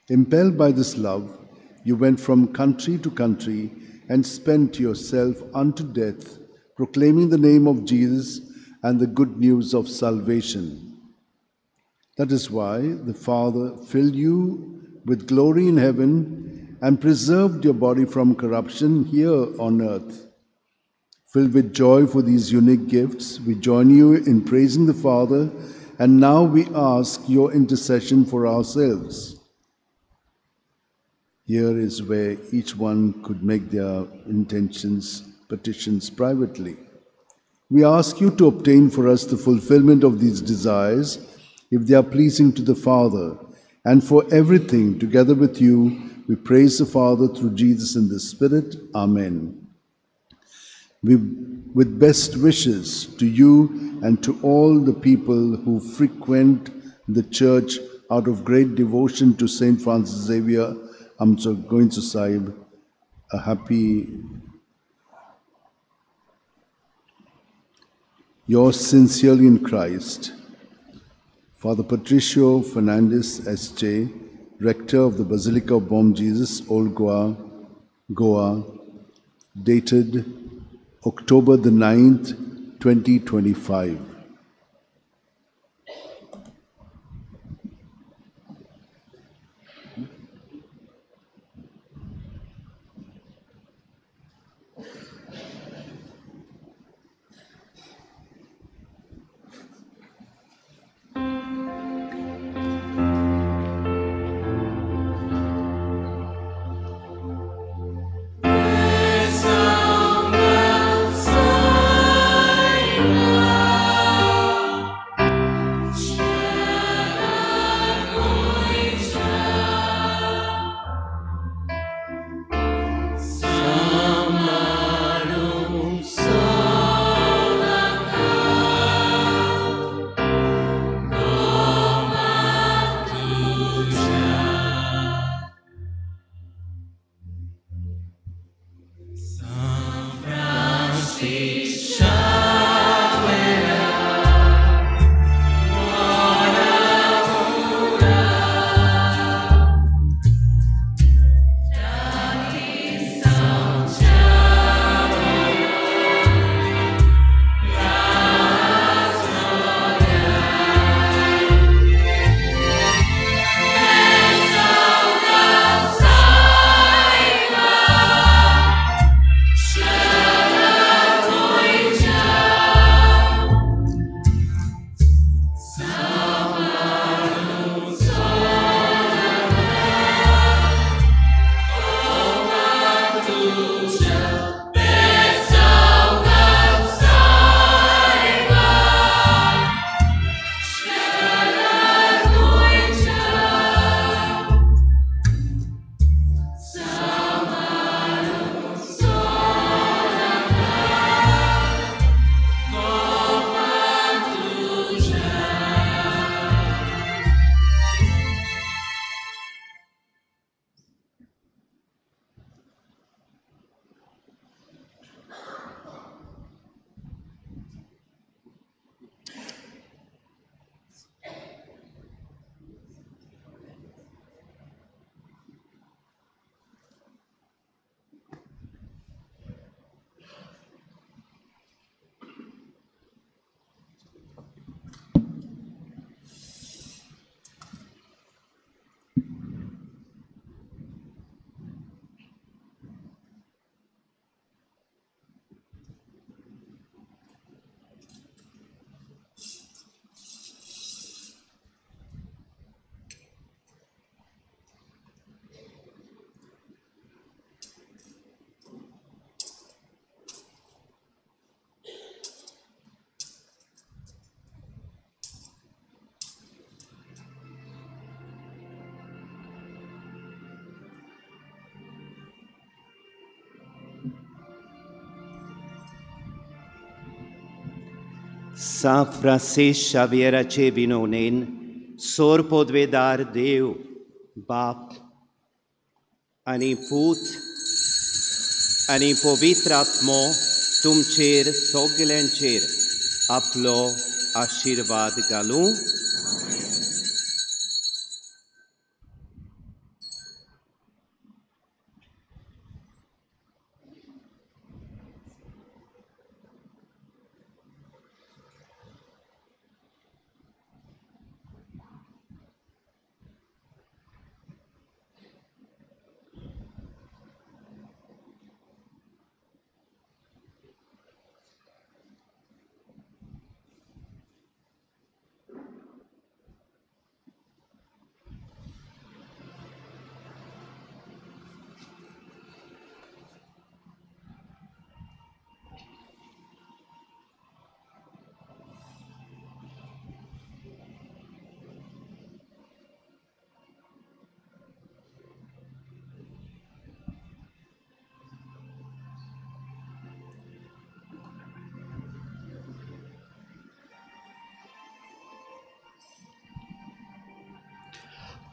Speaker 20: Impelled by this love, you went from country to country and spent yourself unto death, proclaiming the name of Jesus and the good news of salvation. That is why the Father filled you with glory in heaven and preserved your body from corruption here on earth. Filled with joy for these unique gifts, we join you in praising the Father, and now we ask your intercession for ourselves. Here is where each one could make their intentions, petitions privately. We ask you to obtain for us the fulfillment of these desires, if they are pleasing to the Father, and for everything, together with you, we praise the Father through Jesus in the Spirit. Amen. We, with best wishes to you and to all the people who frequent the church out of great devotion to St. Francis Xavier, Amcho Goencho Sahib, a happy... Yours sincerely in Christ, Father Patricio Fernandez, S.J., Rector of the Basilica of Bom Jesus, Old Goa, Goa, dated October the 9th, 2025.
Speaker 17: Silent.
Speaker 3: सांत Francis शावियराचे विनवणेन सोर पोदवेदार देव बाप आनी पूत आनी पवित्र आत्मो तुमचेर सगल्यांचेर आपलो आशिर्वाद घालूं.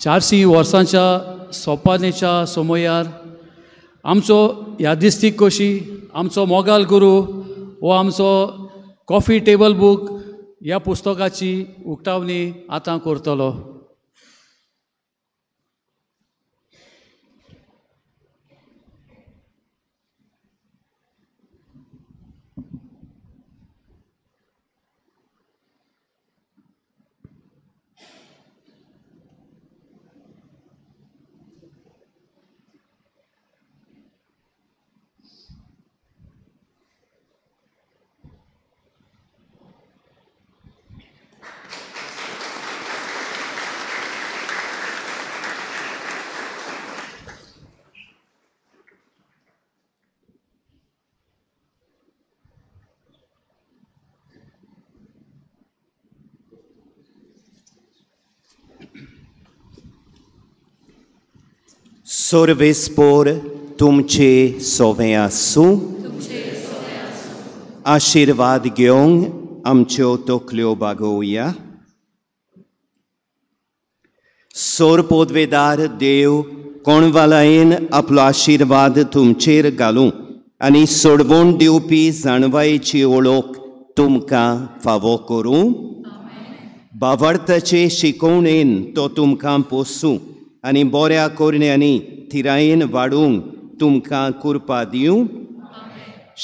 Speaker 1: चारशीं वर्सांच्या सोपानेच्या समयार आमचो यादिस्तीक कशी आमचो मोगाल गुरू हो आमचो कॉफी टेबल बूक ह्या पुस्तकाची उक्तावणी आतां करतलो.
Speaker 3: सोर्वेस्पोर तुमचे सोवें आसूं. आशिर्वाद घेवंक आमच्यो तकल्यो बागोवया. सोर पोदवेदार देव कोणवालायेन आपलो आशिर्वाद तुमचेर घालूं. आनी सोडवण दिवपी जाणवायेची ओळख तुमकां फावो करूं. भावार्थाचे शिकोवणेन तो तुमकां पोसूं आनी बऱ्या करण्यांनी थिरायेन वाडूंक तुमकां कृपा दिवं.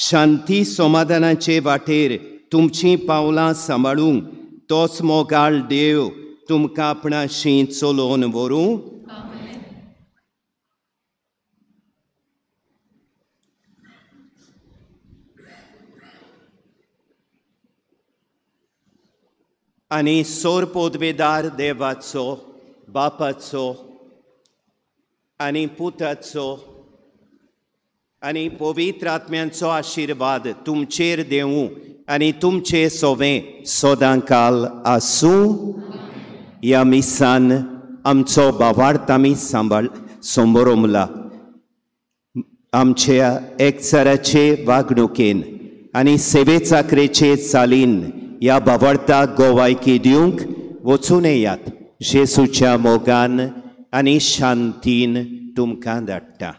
Speaker 3: शांती समाधानाचे वाटेर तुमचीं पावलां सांबाळूंक तोच मोगाळ देव तुमकां आपणाशी चलोवन व्हरूं. आनी सोर पोदवेदार देवाचो, बापाचो आनी पुताचो आनी पवित्र आत्म्यांचो आशिर्वाद तुमचेर देवूं आनी तुमचे सोवें सदांकाल आसूं. ह्या मिसान आमचो भावार्थ आमी सांबाळ संबरोमला आमच्या एकचाराचे वागणुकेन आनी सेवे चाकरेचे चालीन ह्या भावार्थाक गोवायकी दिवंक वचून येयात. जेसूच्या मोगान आनी शांतीन तुमकां धाडटा.